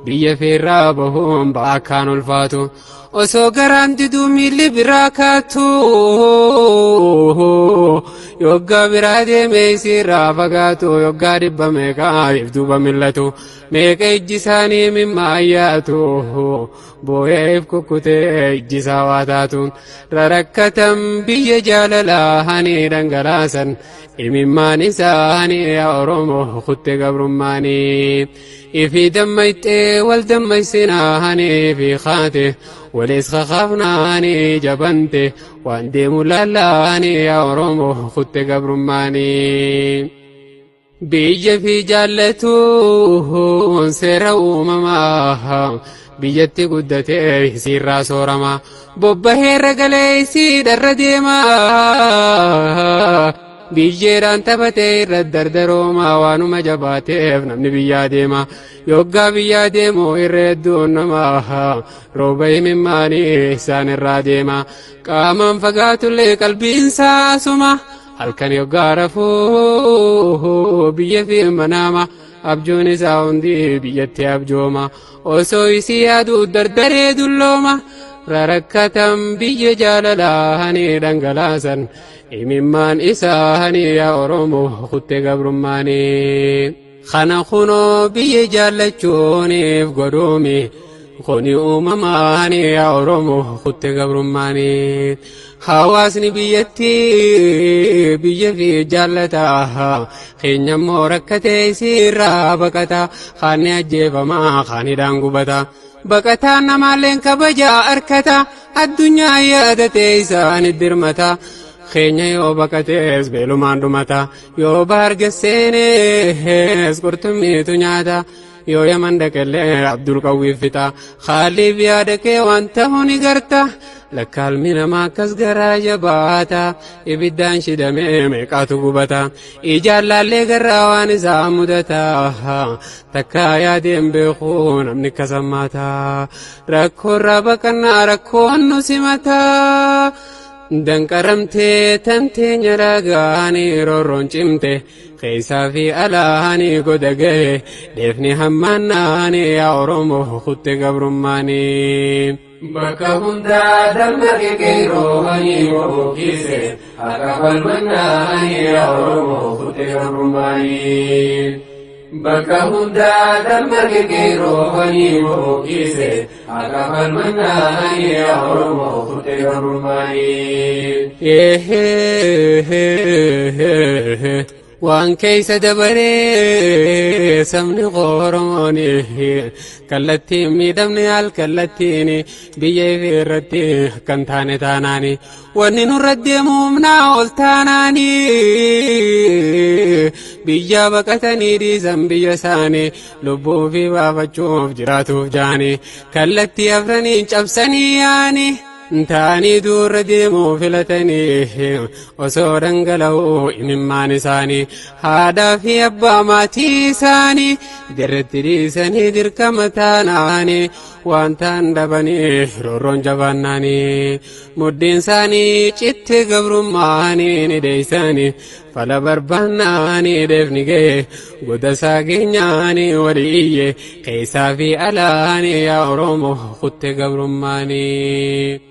biyya feerraa bahuun baakkaan ulfaatu osoo garaan diduu miilli biraa kaatu yoggaa biraa deemee isiirraa fagaatu yoggaa dhibba meeqaa if duuba millatu meeqa ijji isaanii mimmaayyaatu boo'ee if kukkutee ijji isaa waa taatu rarakkatan biyya jaalalaa hani dhangalaasan imimmaan isaanii yaa Oromoo kutte gabrummaanii ifii dammayxee wal dammaysinaa fi kaate walis kakaafnaanii jabante waan deemu lallaanii yaa Oromoo kutte gabrummaanii. Biyya fi jaallatuun seera uumamaa biyyatti guddatee isiirraa soorama bobbaheerra galee isiidharra deema biyyeedhaan taphatee irra dardarooma waanuma jabaateef namni biyyaa deema yoggaa biyyaa deemu irra hedduun nama rooba himimmaanii isaan irraa deema qaamaan fagaatullee qalbiin saasuma halkan yoggaa rafuu biyya fi manaama abjuun isaa hundi biyyatti abjooma osoo isii yaaduu dardaree dullooma. Rarakkatan biyya jaalalaanii dhangalaasan imimmaan isaanii yaa Oromoo kutte gabrummaanii. Kana kunoo biyya jaallachuuniif godhuumi kuni uumamaanii yaa Oromoo kutte gabrummaanii. Hawaasni biyyattii biyya fi jaallataa keenya immoo rakkatee isiirraa baqata kaanni ajjeefamaa kaanidhaan gubata. Baqataan namaalleen kabajaa arkata addunyaa yaadatee isaan dirmata. Keenya yoo baqatees beelumaan dhumata yoo bahar gesseenees qurxummiitu nyaata. Yoo Yaman dhaqellee Abdul Qawwii fixa Khaalif yaada kee waan ta'u ni garta. Lakkaalmi namaa akkas garaa jabaata ibiddaan shidamee meeqaatu gubata ijaan laallee garraa waan isaa mudata takkaa yaadeen beeku namni kasammaata rakkoorraa baqannaa rakkoon nu simata. Danqaramtee tanteenya raagaanii roorroon cimte keessaa fi alaanii goda gahe dheefni hammaannaanii yaa Oromoo kutte gabrummaanii. Bakka hundaa dammaqe qeerroowwanii bobokkise akka falmannaanii yaa Oromoo kutte gabrummaanii. Bakka hundaa dammaqe qeerroowwanii bobokkise akka falmannaanii yaa Oromoo kutte gabrummaanii. Waan keessa dabaree sabni Oromoon kallattiin miidhamne al kallattiin biyya irratti kan taane taanaani wanni nurra deemu humnaa ol taanaani biyya baqatanii dhiisan biyya isaanii lubbuu fi baafachuuf jiraatuuf jaani kallattii afranii cabsanii yaani. Taanii duurra deemuu filatanii osoo dhangala'uu imimmaan isaanii haadhaa fi abbaa maatii isaanii dirratti dhiisanii dirqama taanaanii waan ta'an dhabanii roorroon jabaannaanii muddiin isaanii citti gabrummaanii ni deeysanii fala barbaannaanii dheefni ga'e goda isaa geenyaanii walii iyye keessaa fi alaanii yaa Oromoo kutte gabrummaanii.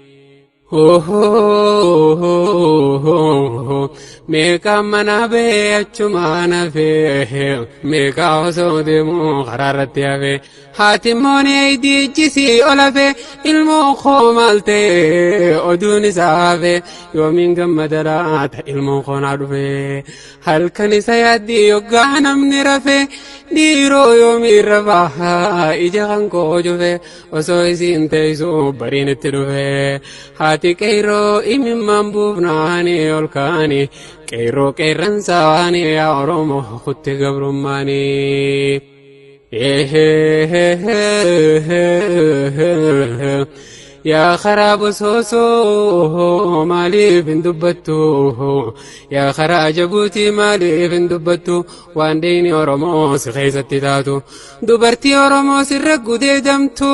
Meeqaan mana ba'ee achumaan hafee meeqaa osoo deemuu karaa irratti hafee haati immoo ni ejjisii ol hafee ilmoo koo maal ta'e oduun isaa hafee yoomiin gammada laata ilmoon koo naa dhufee halkan isa yaaddii yoggaa namni rafee dhiiroo yoomiin rafaa ija kan koo cufee osoo isiin teessuu bariin itti dhufee haati qeerroo imimmaan buufnaanii ol ka'anii qeerroo qeerransaanii yaa Oromoo kutte gabrummaanii. Yaa karaa bosoosoo maaliif hin dubbattu? Yaa karaa Jabuutii maaliif hin dubbattu? Waan diini Oromoo si keessatti taatu. Dubartii Oromoo sirra gudeedamtu.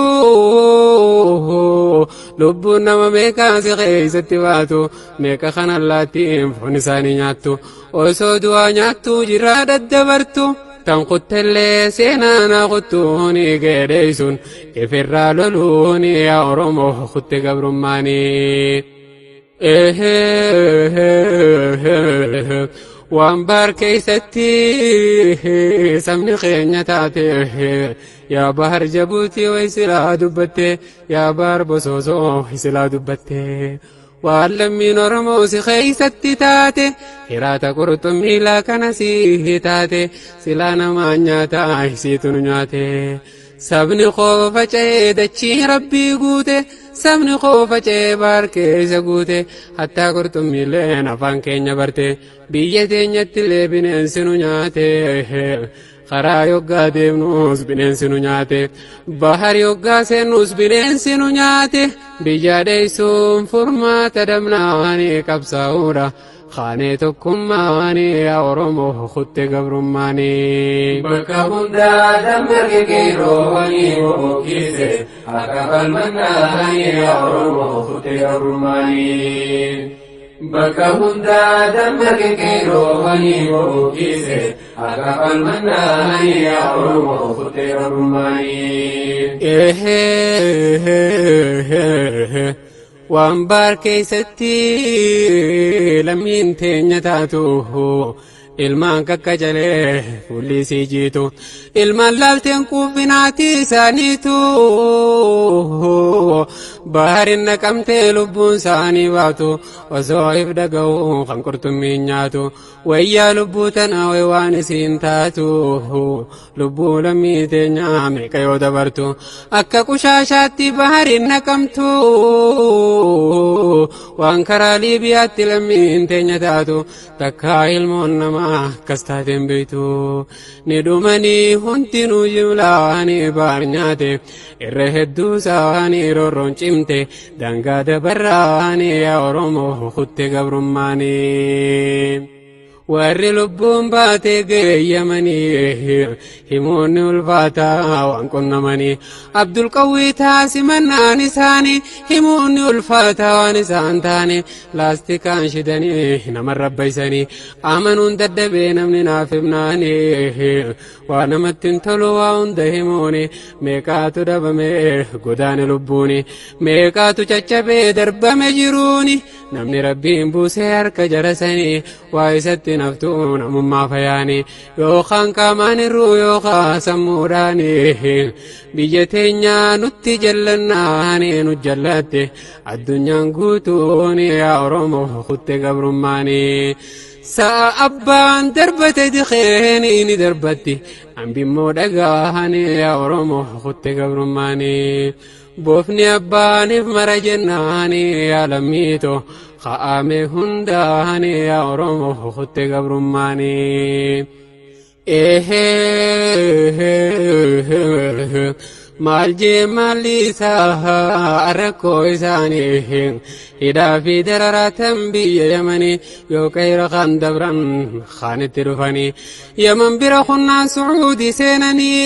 Lubbuun nama meeqaa si keessatti baatu. Meeqa kan allaattiin foon isaanii nyaattu. Osoo du'aa nyaattu jiraa daddabartu. Tan kuttellee seenaa kuttuuni geedheessuun ifirraa loluuni yaa Oromoo kutte gabrummaanii. Waan baar keessatti sabni keenya taate yaa bahar Jabuutii way silaa dubbatte yaa bahar Bosoosoo silaa dubbatte. Waan lammiin Oromoo si keessatti taate hiraata qurxummii laakana si taate silaa namaa nyaataa isiitu nu nyaate. Sabni koo faca'ee dachii rabbii guute sabni koo faca'ee baar keessa guute hattaa qurxummiileen afaan keenya barte biyya teenyatti illee bineensi nu nyaate. Karaa yoggaa deemnus bineensi nu nyaate bahar yoggaa seennus bineensi nu nyaate biyya dheessuun furmaata dabnaanii qabsaa'uudha. Kaanee tokkummaanii yaa Oromoo kutte gabrummaanii. Bakka hundaa dammaqe qeerroowwanii bobokkise akka falmannaanii yaa Oromoo kutte gabrummaanii. Bakka hundaa dammaqe qeerroowwanii bobokkise akka falmannaanii yaa Oromoo kuttee gabrummaanii. Waan baar keessatti lammiin teenya taatu ilmaan kakkacalee fuulli isii jiitu ilmaan laalteen quufinaatii isaaniitu baharin naqamtee lubbuun isaanii baatu osoo if dhaga'u kan qurxummiin nyaatu wayyaa lubbuu tana way waan isiin taatu lubbuu lammii teenyaa meeqa yoo dabartu akka qushaashaatti baharin naqamtu waan karaa Liibiyaatti lammiin teenya taatu takkaa ilmoon namaa akkas taateen beektu ni dhumanii hundinuu jimlaanii baar nyaate irra hedduu isaanii roorroon cimte daangaa dabarraanii yaa Oromoo kutte gabrummaanii. Warri lubbuun baatee geeyyamanii himoonni ulfaataa waan qunnamanii Abdulqawwii taasimannaan isaanii himoonni ulfaataa waan isaan taane laastikaan shidanii nama rabbaysanii amanuun daddabee namni naaf himnaanii waa namatti hin tolu waa hunda himuuni meeqaatu dhabame godaane lubbuuni meeqaatu caccabee darbame jiruuni namni rabbiin buusee harka jarasanii waa isatti naftuu namummaa fayaani yookaan qaamaan irruu yookaan sammuudhaani biyya teenyaa nutti jallannaani nu jallatte addunyaan guutuun yaa Oromoo kutte gabrummaani. Sa'a abbaan darbate dikeen ni darbatti hambimmoo dhagaahani yaa Oromoo kutte gabrummaani. Boofni abbaaniif mara jennaani yaa lammiitoo ka'ame hundaani yaa Oromoo kutte gabrummaani. Maal jee maalli isaa rakkoo isaanii hidhaa fi dararaatan biyya Yamanii yoo qeera kan dabran kaanitti dhufanii Yaman bira kunnaan Sucuudii seenanii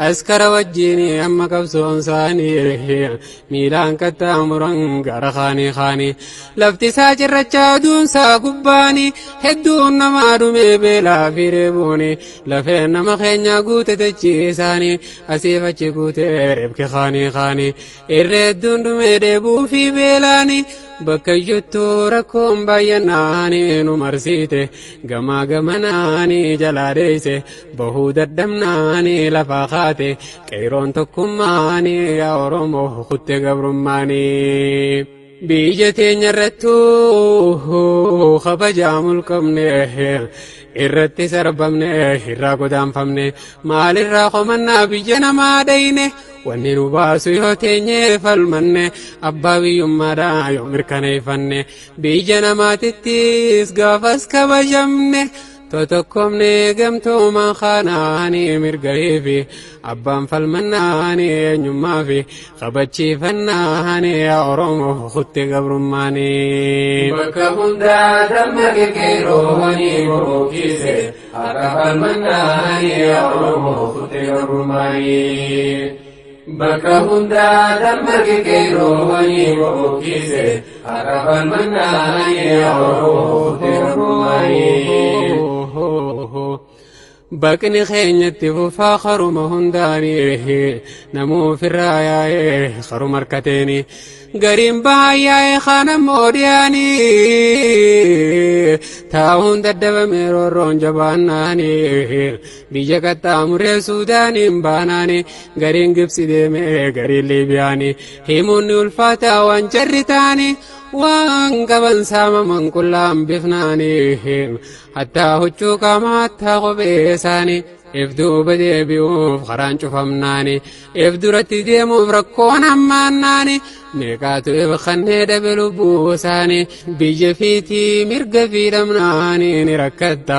askara wajjin amma qabsoon isaanii miilaan qaxxaamuran gara kaanii kaanii lafti isaa cirracha aduun isaa gubbaanii hedduun namaa dhumee beelaa fi reebuuni lafeen nama keenyaa guute techiisaanii asiif achi guutee reebke kaanii kaanii irra hedduun dhumee dheebuu fi beelaanii bakka iyyattuu rakkoon baay'annaanii nu marsiite gamaa gamanaanii jalaa dheeyse bahuu dadhabnaanii lafaa kaate qeeroon tokkummaanii yaa Oromoo kutte gabrummaanii. Biyya teenya irrattuu kabajaa mulqabne irratti sarbamne irraa godaanfamne maalirraa komannaa biyya namaa dhayne wanni nu baasu yoo teenyee falmanne abbaa biyyummaadhaa yoo mirkaneeffanne biyya namaatittis gaafas kabajamne totokkomne gamtoomaan kaanaanii mirgahii fi abbaan falmannaanii eenyummaa fi kabachiifannaanii yaa Oromoo kutte gabrummaanii. Bakka hundaa dammaqe qeerroowwanii bobokkise akka falmannaanii yaa Oromoo kutte gabrummaanii. Bakka hundaa dammaqe qeerroowwanii bobokkise akka falmannaanii yaa Oromoo kutte gabrummaanii. Baqni keenyatti fufaa karuma hundaanii namuu ofirraa yaa'ee karuma harkateeni gariin baay'ee kaan ammoo dhiyaanii taa'uun daddabame roorroon jabaannaanii biyya qaxxaamuree Suudaaniin baanaanii gariin Gibsi deemee gariin Liibiyaanii himoonni ulfaataa waan jarri ta'anii waan qaban saamaman qullaan bifnaanii hattaa huccuu qaamaa hattaa kophee isaanii if duuba deebi'uuf karaan cufamnaani if duratti deemuuf rakkoon hammaannaani meeqaatu if kannee dhabe lubbuu isaanii biyya fiitii mirga fiidhamnaanii ni rakkatta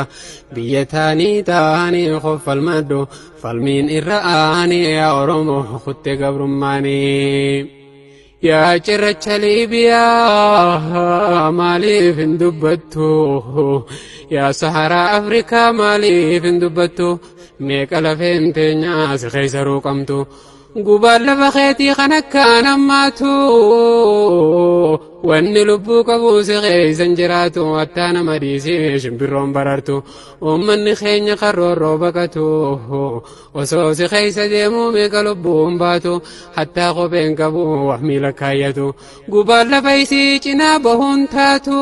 biyya taanii taanii qoffalmadhu falmiin irra aanii yaa Oromoo kutte gabrummaanii. Yaa cirracha Liibiyaa maaliif hin dubbattu? Yaa Saharaa Afrikaa maaliif hin dubbattu? Meeqa lafeen teenyaa si keessa ruuqamtu? Gubaan lafa keetii kan akkaan hammaatu. Wanni lubbuu qabu si keeysan jiraatu hattaa nama dhiisee shimbirroon barartu. Uummanni keenya karroorroo baqatu osoo si keeysa deemuu meeqa lubbuun baatu hattaa kopheen qabu wax miila kaayyatu. Gubaan lafa isii cinaa bahuun taatu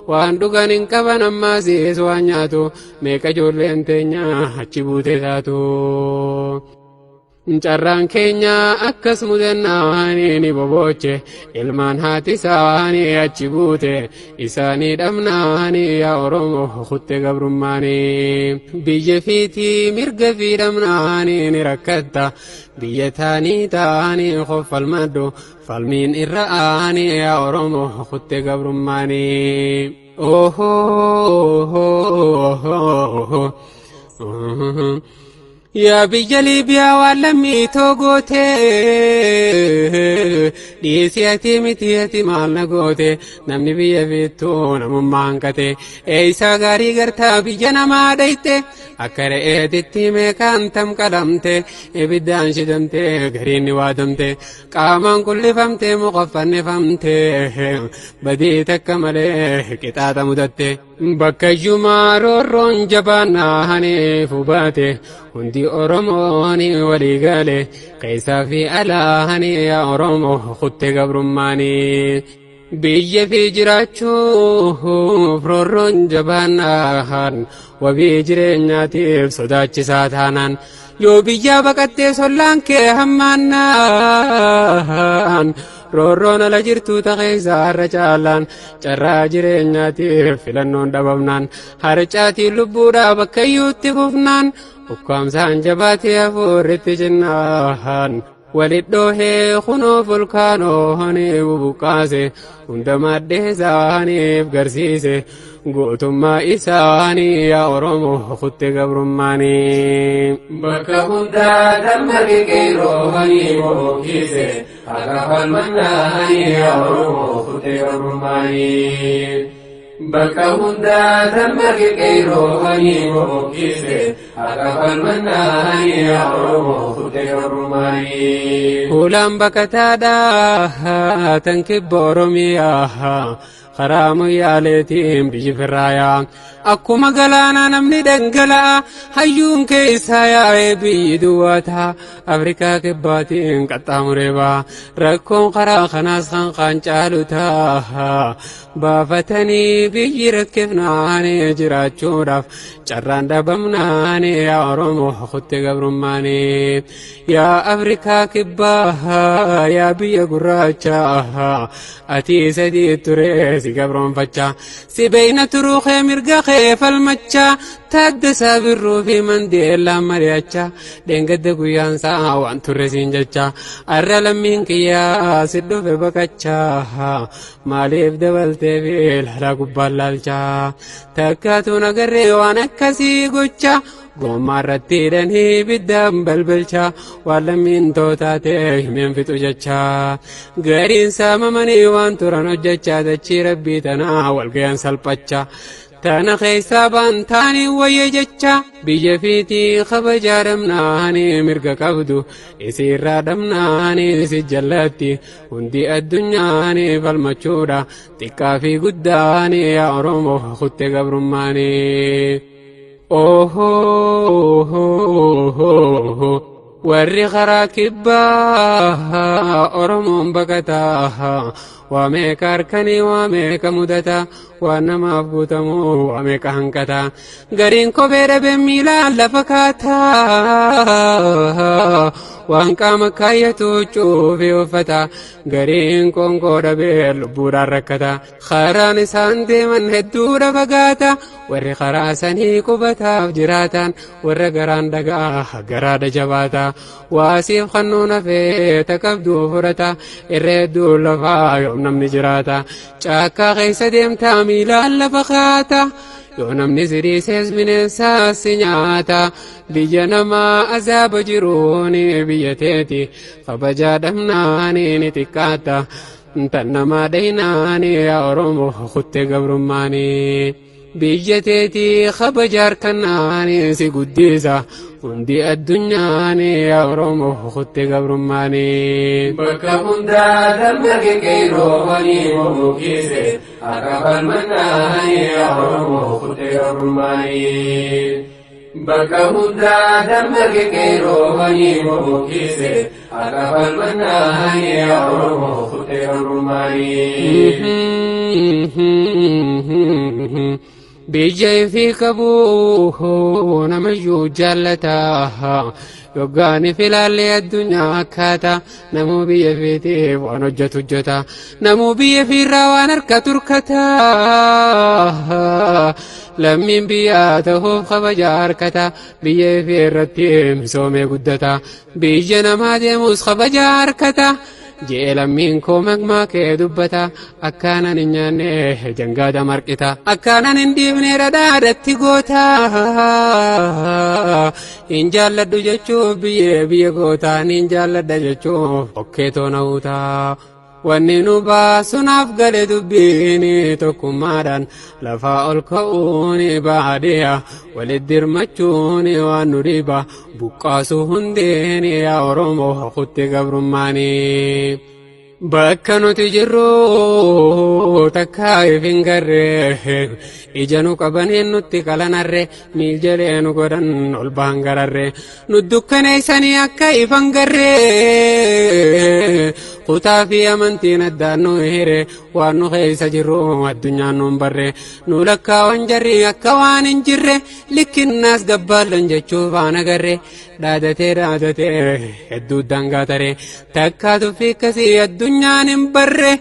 waan dhugan hin qaban ammaasiis waan nyaatu meeqa ijoolleen teenya achi buutee taatu. Carraan keenya akkas mudannaanii ni boboche ilmaan haati isaanii achi buute isaanii dhabnaanii yaa Oromoo kutte gabrummaanii. Biyya fiitii mirga fi dhabnaanii ni rakkatta biyya taanii taanii qoffalmadhu falmiin irra aanii yaa Oromoo kutte gabrummaanii. Yaa biyya Liibiyaa waan lammii goote dhiisii ati miti ati maal na goote namni biyya fiittuu namummaa hanqate eeysaa gaarii gartaa biyya namaa dhayte akka re'eetitti meeqaan tam qalamte ibiddaan shidamte gariin ni waadamte qaamaan qullifamte muqaffannifamte badii takka malee qixaaxa mudatte. Bakka iyyumaa roorroon jabaannaa hubaate hundi Oromoon walii gale keessaa fi alaan yaa Oromoo kutte gabrummaanii. Biyya fi jiraachuuf roorroon jabaannaan wabii jireenyaatiif sodaachisaa taanaan yoo biyyaa baqattee sollaan kee hammaannaan roorroon ala jirtu ta'eessa har'a caalaan carraa jireenyaatiif filannoon dhabamnaan harcaatiin lubbuudhaa bakka iyyuutti kufnaan ukkaamsaan jabaatee hafuurritti cinnaan walidhoohee kunoo volkaanoon bubuqqaase hunda maddee isaaniif garsiise gootummaa isaanii yaa Oromoo kutte gabrummaanii. Bakka hundaa dammaqi qeerroowwanii bohokkise haqa falmannaanii yaa Oromoo kutte gabrummaanii. Bakka hundaa dammaqi qeerroowwanii bohokkise haqa falmannaanii yaa Oromoo kutte gabrummaanii. Hulaan baqataadhaa tan kibba Oromiyaa karaa moyyaaleetiin biyyi firraayaa akkuma galaanaa namni dhangala'a hayyuun keessaa yaa'ee biyyi duwwaataa Afrikaa kibbaatiin qaxxaamuree ba'a rakkoon karaa kanaas kan kaan caalu ta'a baafatanii biyyi rakkifnaanii jiraachuudhaaf carraan dhabamnaanii yaa Oromoo kutte gabrummaanii yaa Afrikaa kibbaa yaa biyya gurraachaa ati sadii ture si gabroonfachaa si beeyna turuu kee mirga kee falmachaa Taaddasaa Birruu fi Mandeellaan mari'achaa dheengadda guyyaan sa'a waan turre siin jechaa arra lammiin kiyyaa si dhufe baqachaa maaliif dabaltee fi ilaalaa gubbaan laalchaa takkaatu nagarree waan akkasii gochaa gommaa irratti hidhanii ibiddaan balbalchaa waan lammiin tootaatee himeen fixu jechaa gariin saamamanii waan turan hojjechaa dachii rabbii tanaa walgayan salphachaa tana keessaa baantaanii wayya jecha biyya fiitii kabajaa dhabnaanii mirga qabdu isiirraa dhabnaanii si jallatti hundi addunyaanii falmachuudha xiqqaa fi guddaanii yaa Oromoo kutte gabrummaanii. Warri karaa kibbaa Oromoon baqataa waa meeqa harkanii waa meeqa mudata waan namaaf guutamu waa meeqa hanqata gariin kophee dhabee miilaan lafa kaataa waan qaama kaayyatu cuufee uffata gariin qoonqoo dhabee lubbuudhaan rakkata karaan isaan deeman hedduudha fagaata warri karaa sanii qubataaf jiraatan warra garaan dhagaa garaadha jabaata waasiif kannuun hafee taqabduu furata irra hedduu lafaa yoom namni jiraata caakkaa keessa deemtaa miilaan lafa kaata yoo namni siriisees bineensaas si nyaata biyya namaa azaaba jiruun biyya teeti kabajaa dhabnaani ni xiqqaata tan namaa dhaynaani yaa Oromoo kutte gabrummaanii. Biyya teetii kabaja harkannaani si guddisa Hundi addunyaani yaa Oromoo kutte gabrummaani. Bakka hundaa dammaqe qeerroowwanii bobokeesse akka falmannaani yaa Oromoo kutte gabrummaani. Bakka hundaa dammaqe qeerroowwanii bobokeesse akka falmannaani yaa Oromoo kutte gabrummaani. Biyya ifii qabu namayyuu jaallata. Yoggaan filaallee addunyaa akkaata namuu biyya fiitiif waan hojjetu hojjeta. Namuu biyya fiirraa waan harka turkata. Lammiin biyyaa ta'uuf kabaja harkata. Biyya ifii irratti misoomee guddata. Biyya namaa deemus kabaja harkata. Jee lammiin koo maqmaa kee dubbata. Akkaanan hin nyaanne jangaada marqita. Akkaanan hin dhiifne dhadhaadhatti goota. Hin jaalladhu jechuuf biyyee biyya goota. Hin jaalladha jechuuf okkee toona huuta. Wanni nu baasunaaf gale dubbiin tokkummaadhaan lafaa ol ka'uun baadiyyaa walitti dirmachuun waan nu dhiba buqqaasu hundeen yaa Oromoo kutte gabrummaanii. Bakka nuti jirru takka if hin garree ija nu qabaniin nutti qalanarre miil jalee nu godhan ol bahan gararre nu dukkaneessanii akka ifan garree kutaa fi amantiin addaan nu hire waan nu keessa jirru addunyaan nu hin barre nu lakkaawan jarri akka waan hin jirre likkinnaas gabbaallan jechuuf waan agarre dhaadatee dhaadatee hedduu daangaa taree takkaa tuffii akkasii addunyaan hin barre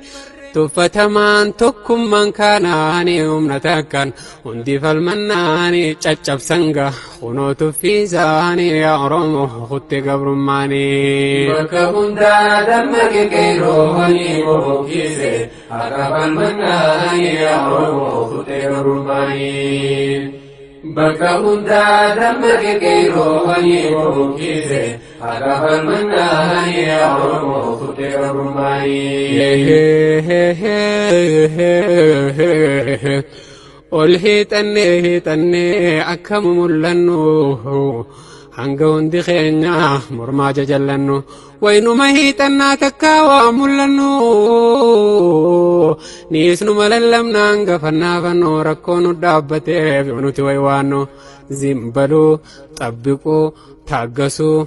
tuffatamaan tokkummaan kaanaani humna takkaan hundi falmannaani caccabsanga kunoo tuffiisaani yaa Oromoo kutte gabrummaani. Bakka hundaa dammaqe qeerroowwanii bobokeesse akka falmannaani yaa Oromoo kutte gabrummaani. Bakka hundaa dammaqe qeerroowwanii bobokeesse akka falmannaani yaa Oromoo kutte gabrummaani. Ol hiixannee hiixannee akka mul'annu hanga hundi keenya mormaa jajallannu waynuma hiixannaa takkaa waa mul'annu niisnuma lallabna hanga fannaafannu rakkoo nu dhaabbateef yoo nuti waywaannu zimbaluu xabbiquu taaggasuu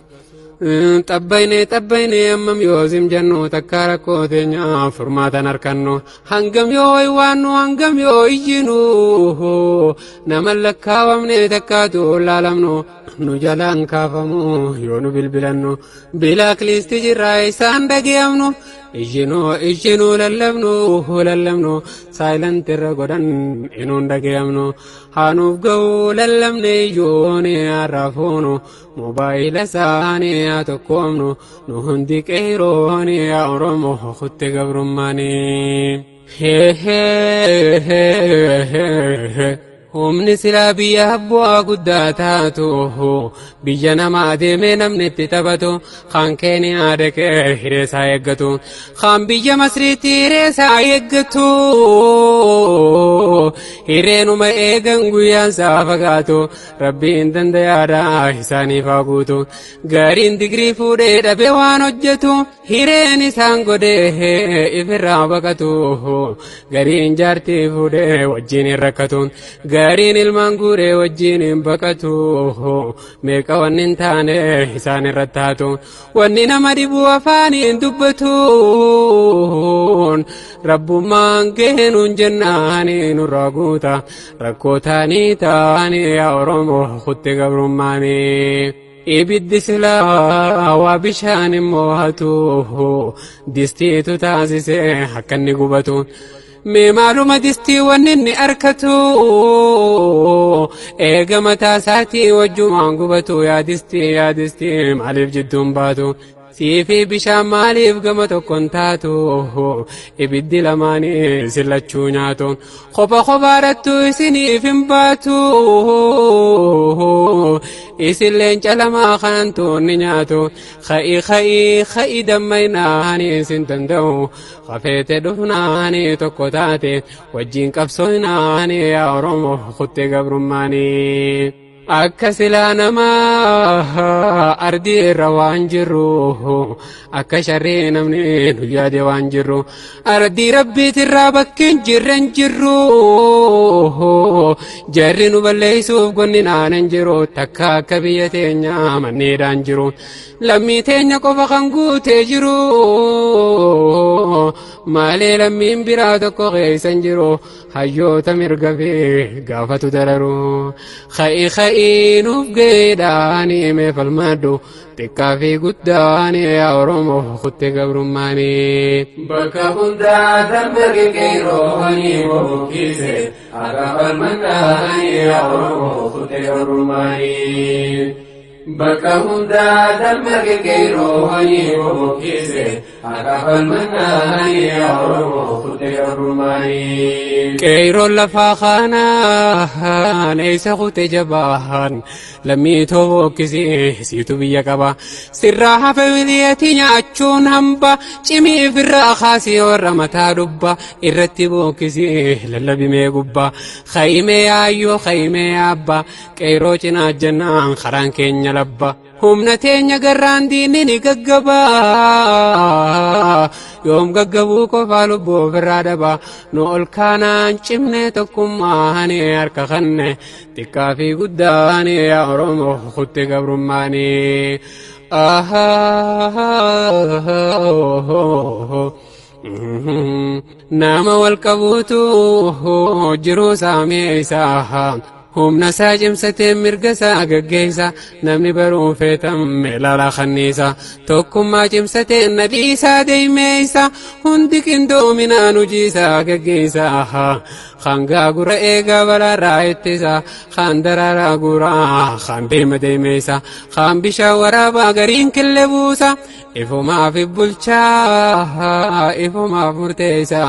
xabbayne xabbayne ammam yoo zim jennu takkaa rakkoo teenya furmaatan harkannu hangam yoo waywaannu hangam yoo iyyinu nama lakkaawamne takkaatu laalamnu nu jalaan kaafamu yoo nu bilbilannu bilaakliisti jirraa isaan dhageeyamnu iyyinu iyyinu lallabnu lallabnu saayilanti irra godhan inuun dhageeyamnu haanuuf ga'uu lallabne iyyoone harraafuunu moobaayila isaanii haa tokkoomnu nu hundi qeerooni yaa Oromoo kutte gabrummaanii. Humni silaa biyya bu'aa guddaa taatu biyya namaa deemee namni itti taphatu kaan Keeniyaa dhaqee hiree isaa eeggatu kaan biyya Masriitti hiree isaa eeggatu hireenuma eegan guyyaan isaa fagaatu rabbiin dandayaadha isaaniif haa guutu gariin digirii fuudhee dhabee waan hojjetu hireen isaan godhee ifirraa baqatu gariin jaartii fuudhee wajjin hin rakkatu gariin ilmaan guuree wajjin hin baqatu meeqa wanni hin taane isaan irratti taatu wanni nama dhibu afaaniin dubbatuun rabbummaan geenuun jennaani nurraa guuta rakkoo taanii taanii yaa Oromoo kutte gabrummaanii. Ibiddi silaa waa bishaan immoo hatu distiitu taasise akka inni gubatu. Mee maaluma distii wanni inni arkatu eega mataa isaatii wajjumaan gubatu yaa distii yaa distii maaliif jidduun baatu. Siifi bishaan maaliif gama tokkoon taatu ibiddi lamaanii isin lachuu nyaatu kopha kophaadhattu isiniif hin baatu isin leenca lamaa kanan tuunni nyaatu ka'i ka'i ka'i dammaynaani isin danda'u kafeete dhufnaani tokko taate wajjin qabsoonaani yaa Oromoo kuttee gabrummaanii. Akka silaa namaa ardii irra waan jirru, akka sharrii namni nu yaade waan jirru, ardii rabbiitirraa bakkeen jirre hin jirru. Jarri nu balleessuuf gonni naan hin jiru, takka akka biyya teenyaa manneedhaan jiru. Lammii teenya qofa kan guutee jiru, malee lammiin biraa tokko keessa hin jiru. Hayyoota mirga fi gaafatu dararu. Kha'i kha'ii nuuf geedhaani mee falmadhu, xiqqaa fi guddaani yaa Oromoo kutte gabrummaani. Bakka hundaa dammaqe qeerrooni bobokkise, akka falmannaani yaa Oromoo kutte gabrummaani. Bakka hundaa dammaqe qeerrooni bobokkise, akka falmannaani yaa Oromoo kutte gabrummaani. Qeerroon lafaa kanaan eessa kute jabaan, lammii too bokkisee siitu biyya qaba. Sirraa hafe wiliyeeti nyaachuun hamba, cimii firraa kaasii warra mataa dubba irratti bokkisee lallabimee gubba. Khayimee yaayyoo, khayimee yaabba, qeerroo cinaa jennaan karaan keenya labba. Humna teenya garraan diinni ni gaggaba. Yoom gaggabuu qofaa lubbuu ofirraa dhaba. Nu ol kaanaan cimnee tokkummaan harka kanne, xiqqaa fi guddaan yaa Oromoo kutte gabrummaani. Nama wal qabuutu jiruu saameessa. Humna isaa cimsatee mirga isaa gaggeessa. Namni baruu feetan ilaala kanniisa. Tokkummaa cimsatee nabii isaa deemeessa. Hundi qindoominaan hojii isaa gaggeessa. Kan gaagura eegaa balaarraa ittisa. Kan daraaraa guuraa, kan deema deemeessa. Kan bishaan waraabaa, gariin kille buusa. Ifumaaf bulchaa, ifumaaf murteessa.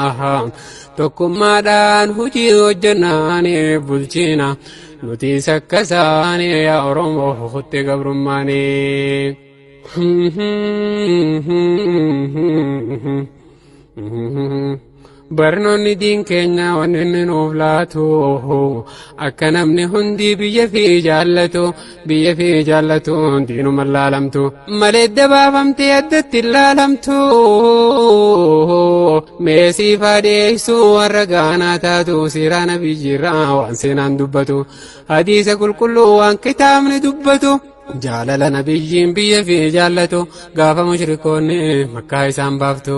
Tokkummaadhaan hojii hojjannaan bulchina. Nuti sakkasaani yaa Oromoo kutte gabrummaani. Barnoonni diin keenya wanni inni nuuf laatu, akka namni hundi biyya fi jaallatu, biyya fi jaallatu diinuma laalamtu malee dabaafamtee addatti laalamtu. Meesii faadeessu warra gaanaa taatu, seeraa nabiyyiirraa waan seenaan dubbatu, hadiisa qulqulluu waan kitaabni dubbatu. Jaalala nabiyyiin biyya fi jaallatu gaafa mushrikoonni makkaa isaan baaftu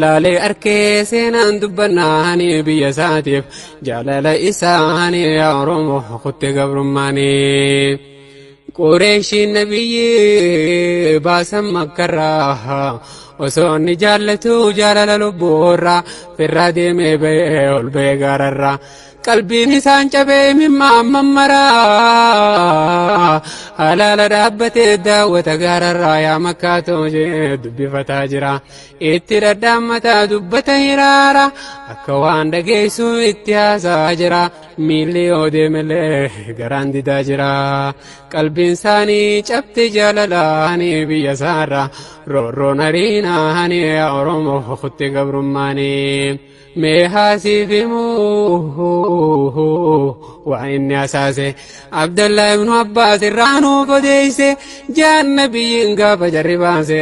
laalee arkee seenaan dubbannaani biyya isaatiif jaalala isaanii yaa Oromoo kutte gabrummaani. Qureeshiin nabiyyi baasan makkarraa, osoo inni jaallatu jaalala lubbuurraa firraa deemee ba'ee ol ba'ee gaararraa. Qalbiin isaan cabee mimmaan mammaraa, halaala dhaabbatee daawwata gaararraa, yaa makkaatoo jee dubbifataa jira. Itti dhadhaammataa dubbata hiraara, akka waan dhageessu itti haasaa jira. Miilli yoo deemellee garaan didaa jira. Qalbiin isaanii cabte jaalalaanii biyya isaarra roorroon hariinaanii yaa Oromoo kutte gabrummaanii. Mee haasiif himuu waan inni hasaase, Abdallah ibnu Abbaas irraa nuuf odeeyse. Jaan nabiyyiin gaafa jarri baase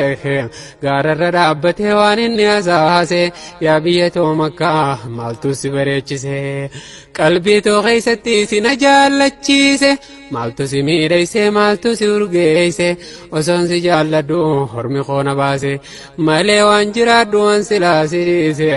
gaararra dhaabbatee waan inni hasaase, yaa biyya too Makkaa, maaltu si bareechise? Qalbii too keessatti si na jaallachiise. Maaltu si miidheyse? Maaltu si urgeeyse? Osoon si jaalladhu hormi koo na baase malee waan jiraadhu waan silaa si dhiise.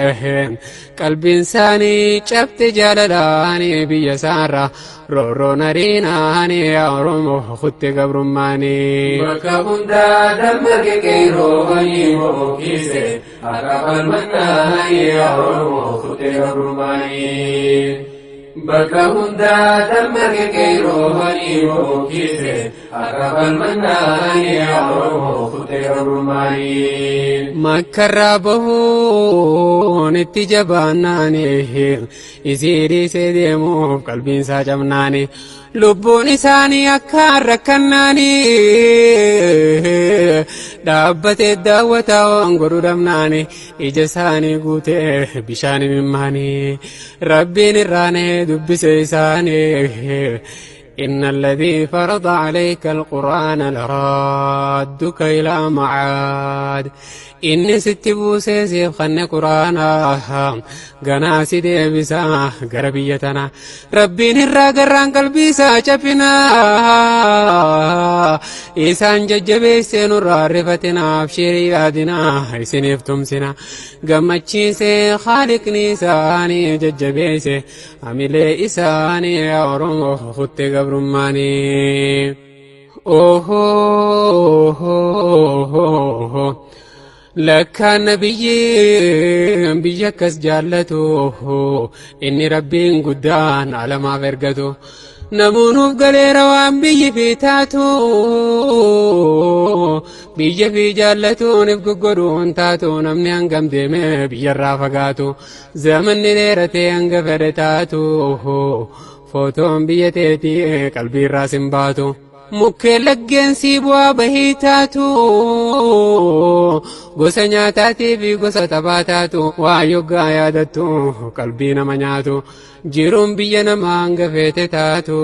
Qalbiin isaanii cabte jaalalaanii biyya isaarra roorroon ariinaanii yaa Oromoo kutte gabrummaanii. Bakka hundaa dammaqe qeerrooni bobokkise, akka falmannaani yaa Oromoo kutte gabrummaani. Bakka hundaa dammaqe qeerrooni bobokkise, akka falmannaani yaa Oromoo kutte gabrummaani. Makkarraa bahuun itti jabaannaani, isii dhiisee deemuuf qalbiin isaa cabnaani, lubbuun isaanii akka rakkannaani, dhaabbatee daawwataa waan godhu dhabnaani, ija isaanii guutee bishaan mimmaanii, rabbiin irraanee dubbise isaanii. إن الذي فرض عليك القرآن لرادك إلى معاد إني ست بوسيسي خن قرآنا قنا سيدي بسا قربيتنا ربي نرى قران قلبي ساچفنا إسان ججبيسي نرى رفتنا أبشري يادنا إسنف تمسنا قمتشيسي خالقني ساني ججبيسي عملي إساني يا أورمو خط قبرماني أوه لك نبي بيكس جالته إني ربي قدان على ما فرقته نمونوف قلي روان بي في تاتو بي في جالتو نفق قرون تاتو نمني أنقم ديمي بي الرافقاتو زمن ليرتي أنقفر تاتو فوتون بيتيتي قلبي راسم باتو mukkeen laggeen sii bu'aa bahii taatu gosa nyaataatii fi gosa taphaa taatu waa yoggaa yaadattu qalbii nama nyaatu jiruun biyya namaa hanga feete taatu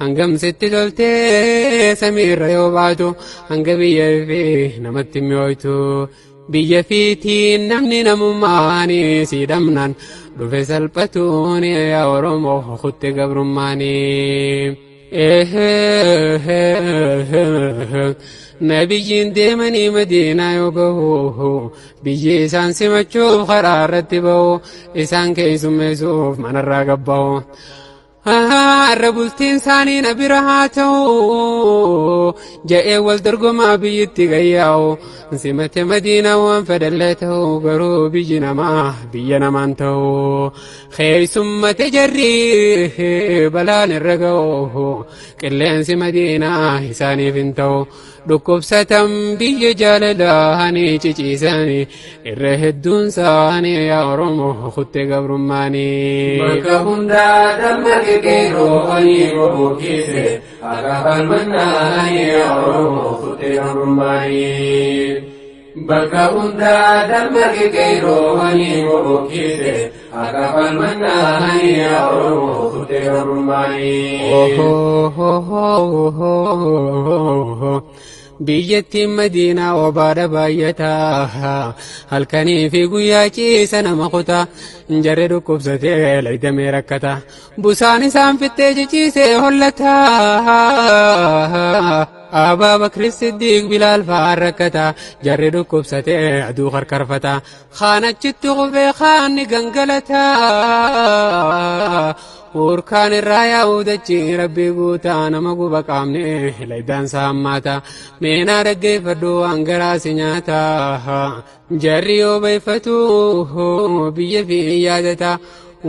hangam sitti toltee samiirra yoo baatu hanga biyya fi namatti mi'ooytu biyya fiitiin namni namummaanii si dhamnaan dhufe salphatuun yaa Oromoo kutte gabrummaanii. Nabiyyiin deemanii Madiinaa yoo gahu biyyi isaan simachuuf karaa irratti bahu isaan keessummeessuuf manarraa gabbahu. Har'a bultiin isaanii na bira haa ta'u ja'ee wal dorgomaa biyyatti gayyaa'u simate Madiinaa waan fedhallee ta'u garuu biyyi namaa biyya namaan ta'u keessummate jarri balaan irra ga'u qilleensi Madiinaa isaaniif hin ta'u dhukkubsatan biyya jaalalaanii ciciisanii irra hedduun isaanii yaa Oromoo kutte gabrummaanii. Bakka hundaa dammaqe qeerroowwanii bobokeesse akka falmannaanii yaa Oromoo kutte gabrummaanii. Bakka hundaa dammaqe qeerroowwanii bobokeesse akka falmannaanii yaa Oromoo kutte gabrummaanii. Biyyattiin Madiinaa obaadha baay'ataa halkanii fi guyyaa ciisa nama kutaa jarri dhukkubsatee laydamee rakkata busaan isaan fittee ciciisee hollata Abaa Bakri Siddiiq Bilaal fa'aan rakkata jarri dhukkubsatee aduu karkarfata kaan achitti qufee kaan ni gangalata Urkaan irraa yaa'u dachii rabbii guutaa nama guba qaamne laydaan saammaata meenaa dhaggeeffadhu waan garaa si nyaata jarri yoo beeffatu biyya fi yaadata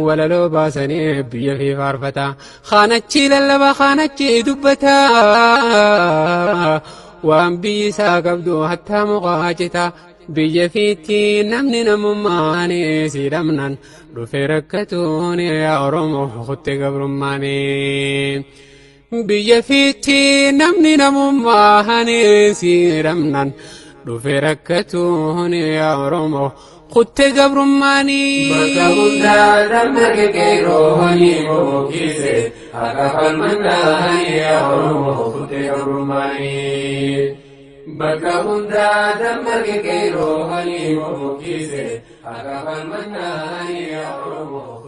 walaloo baasanii biyya fi faarfata kaan achi lallaba kaan achi dubbata waan biyyi isaa qabdu hattaa muqaa cita biyya fiitti namni namummaan si dhamnaan dhufe rakkatuun yaa Oromoo kutte gabrummaanii. Biyya fiitti namni namummaan si dhamnaan dhufe rakkatuun yaa Oromoo kutte gabrummaanii. Bakka hundaa dammaqe qeerroowwanii bobokeesse akka falmannaanii yaa Oromoo kutte gabrummaanii. Bakka hundaa dammaqe qeerroowwanii bobokeesse akka falmannaanii yaa Oromoo.